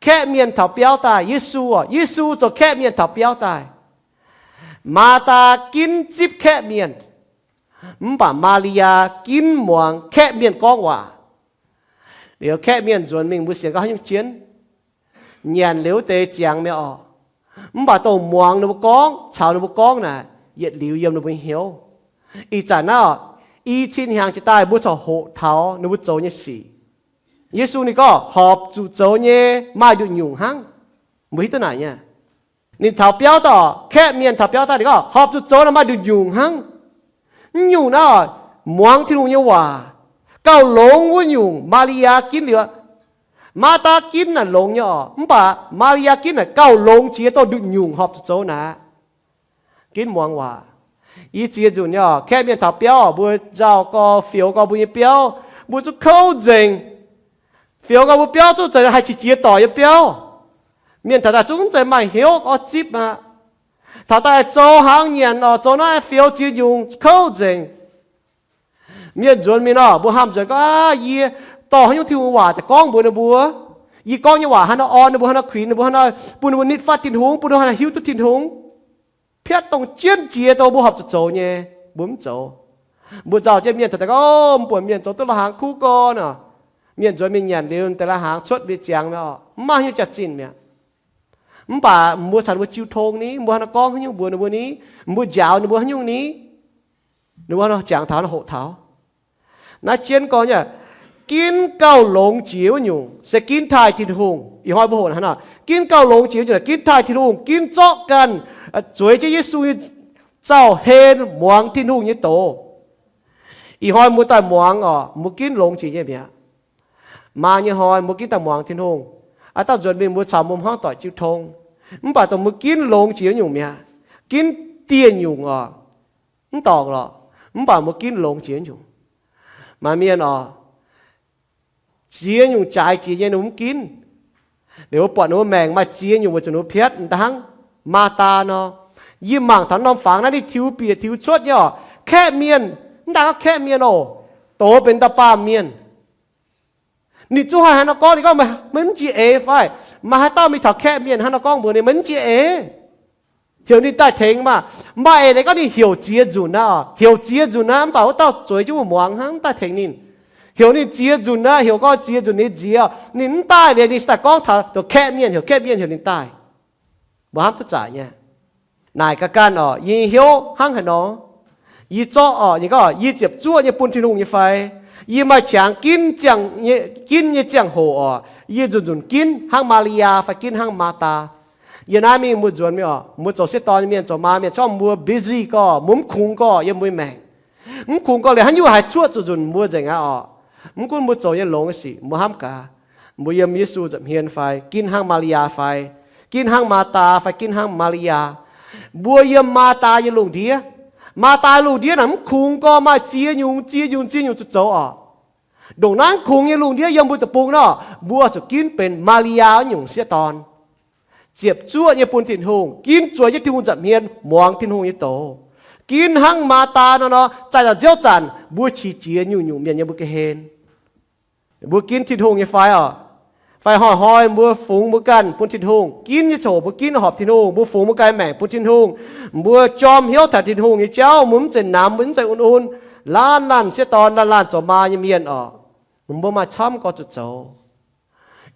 Kaeqv mienh taux biauv daaih, Yesu oc, Yesu zoux kaeqv mienh taux biauv daaih. Maa^taa ginv zipv kaeqv mienh, mv baac Maa^li^yaa ginv muangx kaeqv mienh gorngv waac. Liuz kaeqv mienh nzuonx mingh, mbuo sienx gorngv haaix nyungc jienv? Nyanc liuz wuov deix ziangx mi'aqv oc. Mv baac dongh muangx ninh mbuo gorngv, caux ninh mbuo gorngv naaic, yietc liuz yiem ninh mbuo nyei hnyouv. Ih zanc naaiv oc, i cin hnyangx jiex daaih mbuo corc hoqc taux ninh mbuo zoux nyei sic. Yesu ninh gorngv horpc zuqc zoux nyei maaih nduqc nyungc hnangv. Mbuo hiuv duqv naaic nyei. Ninh taux biauv daaih, kaeqv mienh taux biauv daaih ninh gorngv horpc zuqc zoux naaic maaih nduqc nyungc hnangv. Mv nyungc naaiv oc, muangx Tin-Hungh nyei waac, gauh longx wuov nyungc Maa^li^yaa ginv liuz aqv. Maa^taa ginv naaic longx nyei oc, mv baac Maa^li^yaa ginv naaic gauh longx jiex dongh nduqc nyungc horpc zuqc zoux naaic. Ginv muangx waac. Yie ziex nzunc nyei oc, kaeqv mienh taux biauv, mbuo nzauh gorx, fioux gorx mbuo nyei biauv, mbuo zungv kouv nzengc. Fioux gorx mbuo biauv zungv zeiz haih qiex jiez doic nyei biauv. Mienh taux daaih zungv zeiz maaih hnyouv orv zipv aqv. Taux daaih zoux hnaangx nyanc oc, zoux naaiv fioux ziex nyungc kouv nzengc. Mienh nzuonx mingh nor, mbuo hnamv nzuonx gorngv, aav, yie dorh haaix nyungc Tin-Hungh waac daaih gorngv mbuox ninh mbuo? Yie gorngv nyei waac haaix nor orn ninh mbuo, haaix nor kuinx ninh mbuo, haaix nor bun ninh mbuo nitv fatv Tin-Hungh, bun ninh mbuo haaix nor hiuv duqv Tin-Hungh? Piatv dongh jienv jiex dongh mbuo horpc zuqc zoux nyei, mbuo mv zoux. Mbuo nzauh jienv mienh taux daaih gorngv, mv buonc mienh zoux duqv la'hnaangx kuv gorn oc. Mienh nzuonx mingh nyanc liuz deix la'hnaangx cuotv mbuo nyei ziangx mi'aqv oc, mv maaih haaix nyungc jaax-zinh mi'aqv. Mv baac mbuo caux ninh mbuo jiu tong ni, mbuo haaix nor gorngv haaix nyungc mbuox ninh mbuo ni, mbuo njaaux ninh mbuo haaix nyungc ni, ninh mbuo haaix nor jangx taux, haaix nor hoqc taux. Naaiv jienv gorngv nyei, ginv gauh longx jiex wuov nyungc se ginv taaih Tin-Hungh. Ih hnoi mbuo hoqc hnangv nor, ginv gauh longx jiex wuov nyungc ginv taaih Tin-Hungh, ginv zorqv ganh zueiz jienv Yesu nyei zauh hlen muangx Tin-Hungh nyei doz. Ih hnoi mbuo daaih muangx oc, mbuo ginv longx jiex nyei mi'aqv. Maa nyei hnoi mbuo ginv daaih muangx Tin-Hungh. Aav dauh nzuonx mingh mbuo caux mbuo hmuangv doic jiu tong. Mv baac dongh mbuo ginv longx jiex wuov nyungc mi'aqv. Ginv dieh nyungc oc, mv dorngc lorqc. Mv baac mbuo ginv longx jiex wuov nyungc. Maaih mienh oc, ziex nyungc jaaix jiex nyei ninh mbuo mv ginv. Ninh mbuo buatc ninh mbuo maengc maaih ziex nyungc weic zuqc ninh mbuo piatv, da'hnangv Maa^taa nor. Yie mangc taux norm fangx naaiv ninh tiux bieqc tiux cuotv nyei oc. Kaeqv mienh, mv daaih gorngv kaeqv mienh oc, doz benx dauh baamh mienh. Ninh zungv haih haaix nor gorngv, ninh gorngv, meih mv njiec eix fai? Maaih haaix dauh mingh taux kaeqv mienh haaix nor gorngv mbuox ninh, meih mv njiec eix? Heuc ninh daaih tengx maah! Maaih eix leiz gorngv ninh heuc ziex nzunc aqv, heuc ziex nzunc aqv, mv baac wuov dauh zueiz jienv wuov muangx hnangv, mv daaih tengx ninh. Heuc ninh ziex nzunc aqv, heuc gorngv ziex nzunc ninh njiec, ninh mv daaih liuz ninh daaih gorngv taux dongh kaeqv mienh, heuc kaeqv mienh heuc ninh daaih. Mbuo hnamv duqv zaqc nyei. Naaic ga'ganh oc, yie nyei hnyouv hnangv haaix nor? Yie zorqv oc, yie gorngv yie ziepc zuoqv nyei bun Tin-Hungh nyei fai? Yie maaih qangx ginv ziangh, ginv nyei ziangh hoc oc, yie nzunc nzunc ginv hnangv Maa^li^yaa fai ginv hnangv Maa^taa? Yie naaiv mingh mbuo nzuonx mingh oc, mbuo zoux sieqv dorn nyei mienh, zoux maa mienh, corc mbuo busy gorx, mbuo mv kungx gorx yiem mbuo nyei maengc. Mv kungx gorx liuz haaix nyungc haih cuoqv zuqc nzunc mbuo nzengc aqv oc. Mv gunv mbuo zoux nyei longx nyei sic, mbuo hnamv gaax, mbuo yiem Yesu nza'hmien fai, ginv hnangv Maa^li^yaa fai, ginv hnangv Maa^taa fai ginv hnangv Maa^li^yaa, mbuo yiem Maa^taa nyei lungh ndiev. Maa^taa lungh ndiev naaic mv kungx gorx, maaih ziex nyungc, ziex nyungc, ziex nyungc zuqc zoux oc. Ndongc naaiv kungx nyei lungh ndiev yiem mbuo deic-bung nor, mbuo zuqc ginv benx Maa^li^yaa nyungc sieqv dorn, ziepc zuoqv nyei bun Tin-Hungh, ginv zueiz jienv Tin-Hungh nza'hmien, muangx Tin-Hungh nyei doz. Ginv hnangv Maa^taa nor nor, zaih nzauh nziouv zanc mbuo qiex jiez nyungc-nyungc mienh yiem mbuo ga'hlen. Mbuo ginv Tin-Hungh nyei fai oc? Fai hnoi-hnoi mbuo fungx mbuo ganh bun Tin-Hungh, ginv nyei ziangh hoc mbuo ginv horpc Tin-Hungh, mbuo fungx mbuo ganh maengc bun Tin-Hungh, mbuo jorm hnyouv taux Tin-Hungh nyei jauv, mbuo mv zeiz namx, mbuo mv zeiz un-un, laanh laanh sieqv dorn, laanh laanh zoux maa nyei mienh oc. Mbuo maaih camv gorx zuqc zoux.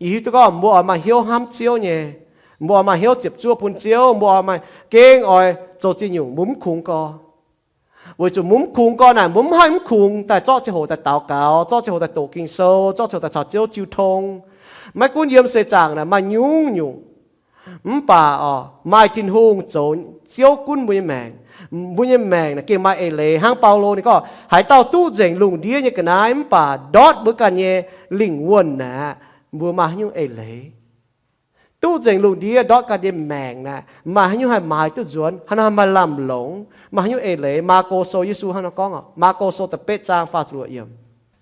Yie hiuv duqv gorngv mbuo oix maaih hnyouv hnamv Ziouv nyei, mbuo oix maaih hnyouv ziepc zuoqv bun Ziouv, mbuo oix maaih gengh oix zoux ziex nyungc, mbuo mv kungx gorx. Weic zuqc mbuo mv kungx gorx naaic, mbuo mv haih mv kungx daaih zorqv ziangh hoc daaih daux gaux, zorqv ziangh hoc daaih doqc Ging-Sou, zorqv ziangh hoc daaih caux Ziouv jiu tong. Maiv gunv yiem seix zaangc naaic maaih nyungc-nyungc, mv baac oc, maaih Tin-Hungh zoux Ziouv gunv mbuo nyei maengc. Mbuo nyei maengc naaic gengh maaih eix leiz hnangv Baulo ninh gorngv, haaix dauh duqv nzengc lungh ndiev nyei ga'naaiv mv baac ndortv mbuo ganh nyei lingh wuonh naaic, mbuo maaih haaix nyungc eix leiz? Duqv nzengc lungh ndiev ndortv ganh nyei maengc naaic, maaih haaix nyungc haih maaiz duqv nzuonx? Haaix nor haih maaih lamh longx? Maaih haaix nyungc eix leiz? Maako Sou, Yesu hnangv nor gorngv oc, Maako Sou da'betv zaang faah ziepc luoqc yiemc.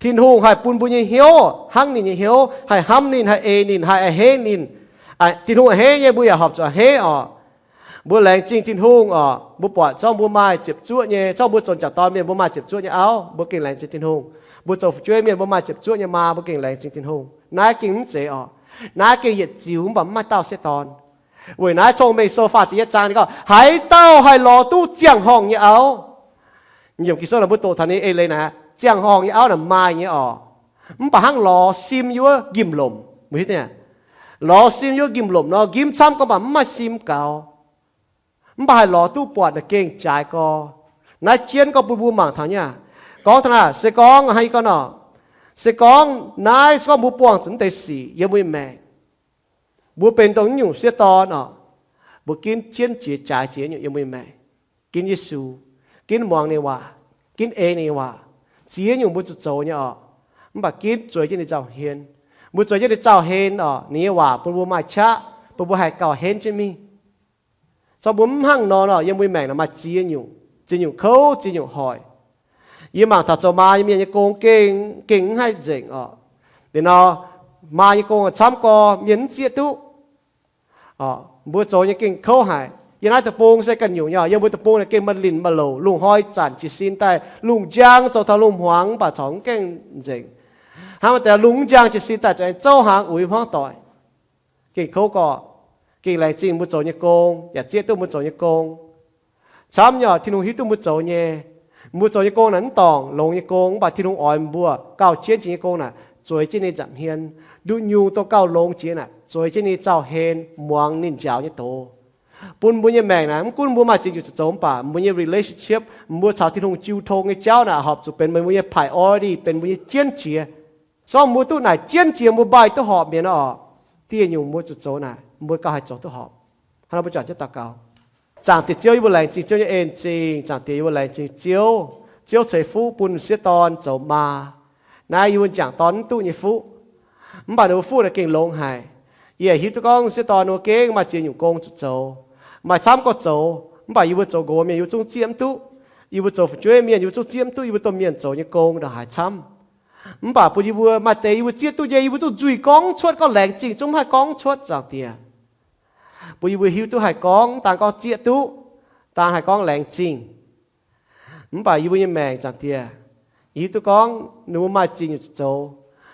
Tin-Hungh haih bun mbuo nyei hnyouv hnangv ninh nyei hnyouv, haih hnamv ninh, haih ei ninh, haih a'hneiv ninh. Tin-Hungh a'hneiv nyei, mbuo yaac horpc zuqc a'hneiv oc. Mbuo laengz zingh Tin-Hungh oc. Mbuo buatc zorngv mbuo maaih ziepc zuoqv nyei, zorngv mbuo zoux jangc dorn mienh mbuo maaih ziepc zuoqv nyei auv, mbuo gengh laengz zingh Tin-Hungh. Mbuo zoux fu'jueiv mienh mbuo maaih ziepc zuoqv nyei maa, mbuo gengh laengz zingh Tin-Hungh. Naaiv gengh mv zeiz oc. Naaiv gengh yietc ziux mv baac mv maaih dauh sieqv dorn. Weic naaiv Cong-Mengh Sou faah ziepc yietv zaang ninh gorngv, haaix dauh haih lorz duqv ziangh horngh nyei auv. Yiem Ging-Sou naaic mbuo doqc taux ninh eix leiz naaic, ziangh horngh nyei auv naaic maaih nyei oc. Mv baac hnangv lorz sim yiem wuov njimv-lomc, mbuo hiuv duqv, lorz sim yiem wuov njimv-lomc nor, njimv camv gorx mv baac mv maaih sim gaux. Mv baac haih lorz duqv buatc naaic gengh jaaix gorx. Naaiv jienv gorngv bun mbuo mangc taux nyei aqv. Gorngv taux naaiv, se gorngv hnangv yie gorngv nor, se gorngv naaiv, se gorngv mbuo buangh zuqc naaiv deix sic yiem mbuo nyei maengc, mbuo benx dongh naaiv nyungc sieqv dorn oc, mbuo ginv jienv jiex jaaix jiex nyungc yiem mbuo nyei maengc. Ginv Yesu, ginv muangx ninh nyei waac, ginv ei ninh nyei waac, ziex nyungc mbuo zuqc zoux nyei oc. Mv baac ginv zueiz jienv ninh nyei nzauh hlen. Mbuo zueiz jienv ninh nyei nzauh hlen oc, ninh nyei waac bun mbuo maaih qaqv, bun mbuo haih gauh henv jienv mingh. Zorqv mbuo mv hnangv nor nor, yiem mbuo nyei maengc naaic maaih ziex nyungc, ziex nyungc kouv, ziex nyungc hoic. Yie mangc taux zoux maa nyei mienh nyei gong gengh, gengh mv haih nzengc oc. Liuz nor, maa nyei gong camv gorx, mienh mv zieqv duqv. Mbuo zoux nyei gengh kouv haic. Yiem naaiv deic-bung se ganh nyungc nyei oc. Yiem mbuo deic-bung naaic gengh maaih linh maaih louc, lungh hnoi zanc jiez sin daaih, lungh njang zoux taux lungh hmuangx mv baac corc mv gaengh nzengc. Hnangv maaih deix lungh mv njang jiez sin daaih zoux aengx zouv hnaangx uix hmuangv doic. Gengh kouv gorx. Gengh laengz zingh mbuo zoux nyei gong, yaac zieqv duqv mbuo zoux nyei gong. Camv nyei oc, Tin-Hungh hiuv duqv mbuo zoux nyei. Mbuo zoux nyei gong naaic mv dorngc longx nyei gong, mv baac Tin-Hungh oix mbuo gauh jienv jiex nyei gong naaic, zueiz jienv ninh nza'hmien. Nduqc nyungc dongh gauh longx jiex naaic, zueiz jienv ninh nyei nzauh hlen, muangx ninh njaaux nyei doz. Bun mbuo nyei maengc naaic, mv gunv mbuo maaih ziex nyungc zuqc zoux mv baac mbuo nyei relationship, mbuo caux Tin-Hungh jiu tong nyei jauv naaic horpc zuqc benx mbuo nyei priority, benx mbuo nyei jienv jiex. Zorqv mbuo duqv naaic jienv jiex, mbuo mbaih duqv horpc mi'aqv nor, dieh nyungc mbuo zuqc zoux naaic, mbuo gauh haih zoux duqv horpc. Hnangv nor mbuo juangc jienv daux gaux. Zaangc Diex Ziouv, yie mbuo laengz zingh Ziouv nyei en-zingh. Zaangc Diex, yie mbuo laengz zingh Ziouv. Ziouv ceix fuqv bun sieqv dorn zoux maa. Naaiv yie mbuo m'jangc dorn mv duqv nyei fuqv. Mv baac ninh mbuo fuqv naaic gengh longx haic. Yie hiuv duqv gorngv sieqv dorn ninh mbuo gengh maaih ziex nyungc gong zuqc zoux, maaih camv gorx zoux. Mv baac yie mbuo zoux nqox mienh yie mbuo zungv zieqv mv duqv. Yie mbuo zoux fu'jueiv mienh yie mbuo zungv zieqv mv duqv yie mbuo domh mienh zoux nyei gong ndongc haaix camv. Mv baac bun yie mbuo maaih deix yie mbuo zieqv duqv nyei, yie mbuo zungv nzuih gorngv cuotv, gorngv laengz zingh zungv mv haih gorngv cuotv, Zaangc Diex. Bun yie mbuo hiuv duqv haih gorngv, mv daan gorngv zieqv duqv, daan haih gorngv laengz zingh. Mv baac yie mbuo nyei maengc, Zaangc Diex, yie hiuv duqv gorngv ninh mbuo maaih ziex nyungc zuqc zoux.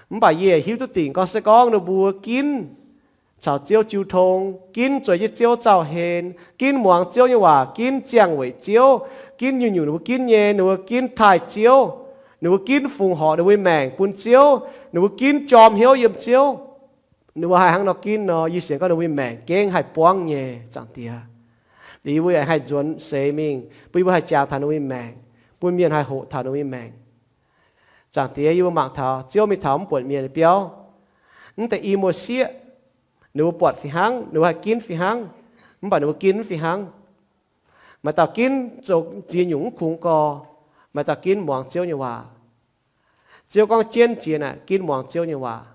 Mv baac yie hiuv duqv dingc gorngv se gorngv ninh mbuo ginv caux Ziouv jiu tong, ginv zueiz jienv Ziouv nzauh hlen, ginv muangx Ziouv nyei waac, ginv ziangh weic Ziouv, ginv nyungc-nyungc ninh mbuo ginv nyei, ninh mbuo ginv taaih Ziouv, ninh mbuo ginv fungx horc ninh mbuo nyei maengc bun Ziouv, ninh mbuo ginv jorm hnyouv yiem Ziouv, ninh mbuo haih hnangv nor ginv nor, yie sienx gorngv ninh mbuo nyei maengc gengh haih buangv nyei, Zaangc Diex. Liuz yie mbuo yaac haih nzuonx seix mingh, bun yie mbuo haih jangx taux ninh mbuo nyei maengc, bun mienh haih hoqc taux ninh mbuo nyei maengc. Zaangc Diex, yie mbuo mangc taux Ziouv mingh taux mv buonc mienh nyei biauv, mv deix i muoz-sieqv, ninh mbuo buatc fih hnangv, ninh mbuo haih ginv fih hnangv, mv baac ninh mbuo ginv mv fih hnangv. Maaih dauh ginv zoux ziex nyungc mv kungx gorx, maaih dauh ginv muangx Ziouv nyei waac. Ziouv gorngv jienv jiex naaic ginv muangx Ziouv nyei waac.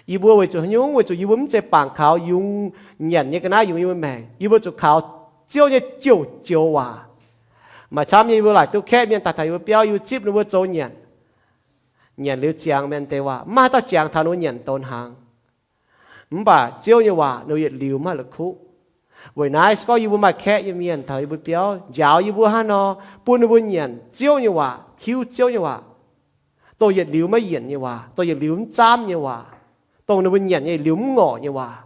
Yie mbuo weic zuqc haaix nyungc? Weic zuqc yie mbuo mv zeiz bangc kaux yungz nyanc nyei ga'naaiv yungz yie mbuo maengc. Yie mbuo zuqc kaux Ziouv nyei joux-joux waac. Maaih camv nyei yie mbuo laaic duqv kaeqv mienh daaih taux yie mbuo biauv, yie mbuo zipv ninh mbuo zoux nyanc. Nyanc liuz ziangx mienh deix waac, mv maaih haaix dauh jangx taux ninh mbuo nyanc donx hnaangx. Mv baac Ziouv nyei waac ninh mbuo yietc liuz mv haih la'kuqv. Weic naaiv se gorngv yie mbuo maaih kaeqv nyei mienh taux yie mbuo biauv, njaaux yie mbuo hnangv nor, bun ninh mbuo nyanc Ziouv nyei waac, hiuv Ziouv nyei waac, dongh yietc liuz maiv yienc nyei waac, dongh yietc liuz mv zaamv nyei waac, dongh ninh mbuo nyanc nyei yietc liuz mv ngorc nyei waac.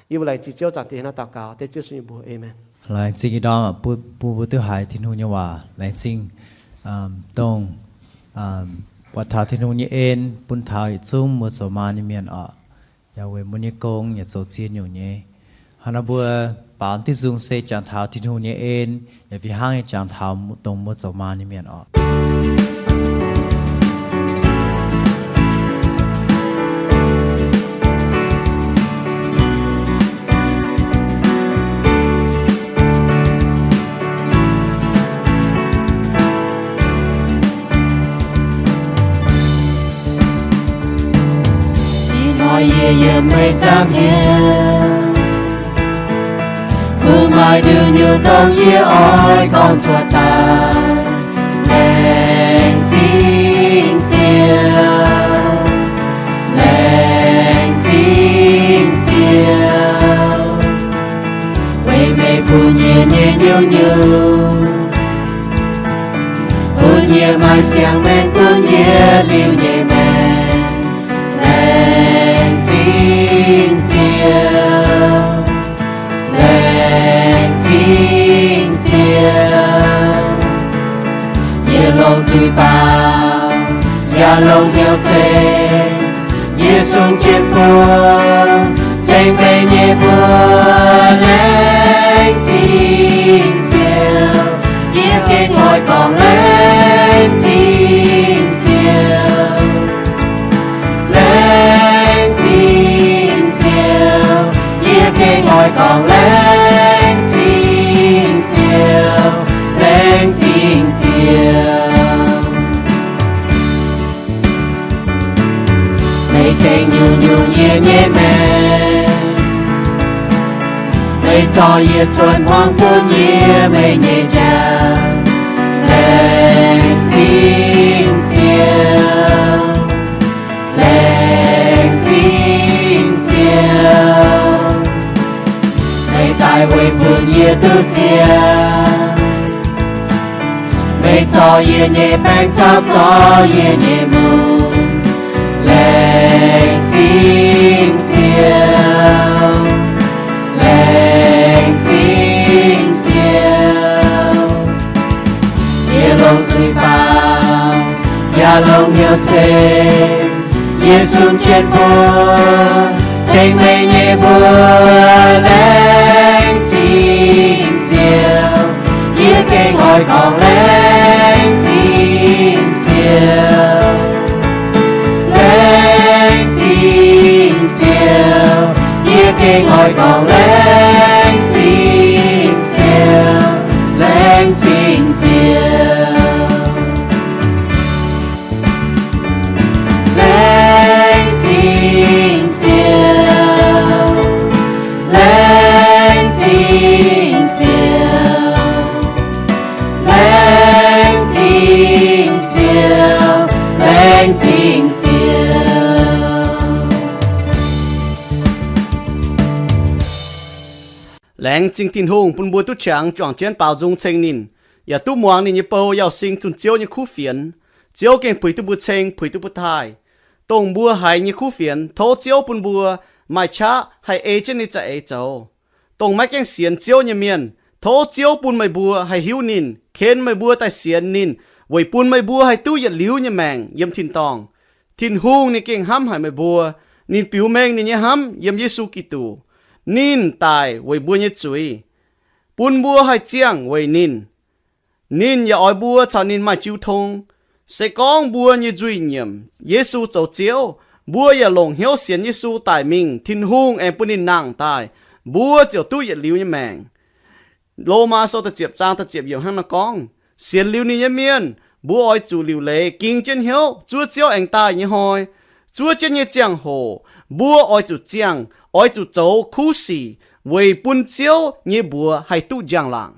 Yie mbuo laengz zingh Ziouv. Zaangc Diex, naaiv daux gaux dengv Ziouv Yesu nyei mbuox. Aamen. Laengz zingh ih ndorm bun, bun mbuo duqv haiz Tin-Hungh nyei waac. Laengz zingh, dongh buatc taux Tin-Hungh nyei en bun taux yietc zungv mbuo zoux maa nyei mienh oc. Yaac weic mbuo nyei gong yaac zoux zien nyungc nyei. Hnangv nor mbuo baamz diuh nzung se jangx taux Tin-Hungh nyei en, yaac fih hnangv nyei jangx taux dongh mbuo zoux maa nyei mienh oc. Ih hnoi yie yiem meih nzangv hnyouv, kuv maaih nduqc nyungc dongh yie oix gorngv cuotv daaih. Laengz zingh Ziouv, laengz zingh Ziouv, weic meih bun yie nyei hnyouv nyungc, bun yie maaih siang-maengc, bun yie liuz nyei maengc. Laengz zingh Ziouv, laengz zingh Ziouv, yie longc zuiz baaux, yaac longc hnyouv ceng, yie sung jienv buo ceng meih nyei mbuox. Laengz zingh Ziouv, yie gengh oix gorngv laengz zingh Ziouv. Laengz zingh Ziouv, yie gengh oix gorngv laengz zingh Ziouv, laengz zingh Ziouv. Meih tengx nyungc-nyungc yie nyei maengc. Meih zorc yietc cuotv hmuangx bun yie meih nyei njang. Laengz zingh Ziouv, laengz zingh Ziouv, meih daaih weic bun yie duqv ziangh. Meih zorc yie nyei baengc caux zorc yie nyei mungz. Laengz zingh Ziouv, laengz zingh Ziouv, yie longc zuiz baaux, yaac longc hnyouv ceng, yie sung jienv buo ceng meih nyei mbuox. Laengz zingh Ziouv, yie gengh oix gorngv laengz zingh Ziouv. Laengz zingh Ziouv, yie gengh oix gorngv laengz zingh Ziouv, laengz zingh Ziouv. Laengz zingh Ziouv, laengz zingh Ziouv, laengz zingh Ziouv, laengz zingh Ziouv. Laengz zingh Tin-Hungh bun mbuo duqv qangx juangc jienv baaux nzung ceng ninh, yaac duqv muangx ninh nyei bou yauh sing zunh Ziouv nyei kuv fienx. Ziouv gengh puix duqv mbuo ceng, puix duqv mbuo taaih. Dongh mbuo haiz nyei kuv fienx, tov Ziouv bun mbuo maaih qaqv haih ei jienv ninh za'eix zoux. Dongh maiv gaengh sienx Ziouv nyei mienh, tov Ziouv bun meih mbuo haih hiuv ninh, ken meih mbuo daaih sienx ninh, weic bun meih mbuo haih duqv yietc liuz nyei maengc yiem tin-dorngh. Tin-Hungh ninh gengh hnamv haic meih mbuo. Ninh biux mengh ninh nyei hnamv yiem Yesu Giduc. Ninh daic weic mbuo nyei zuiz, bun mbuo haih ziangh weic ninh. Ninh yaac oix mbuo caux ninh maaih jiu tong. Se gorngv mbuo nyei nzuih nyiemc Yesu zoux Ziouv, mbuo yaac longc hnyouv sienx Yesu daic mingh, Tin-Hungh aengx bun ninh nangh daaih, mbuo ziouc duqv yietc liuz nyei maengc. Lomaa Sou da'ziepc zaang da'ziepc yiemc hnangv naaiv gorngv, sienx liuz ninh nyei mienh, mbuo oix zuqc liuc leiz ging jienv hnyouv zuov Ziouv aengx daaih nyei hnoi. Zuov jienv nyei ziangh hoc, mbuo oix zuqc ziangh, oix zuqc zoux kuv sic weic bun Ziouv nyei mbuox haih duqv njang-laangc.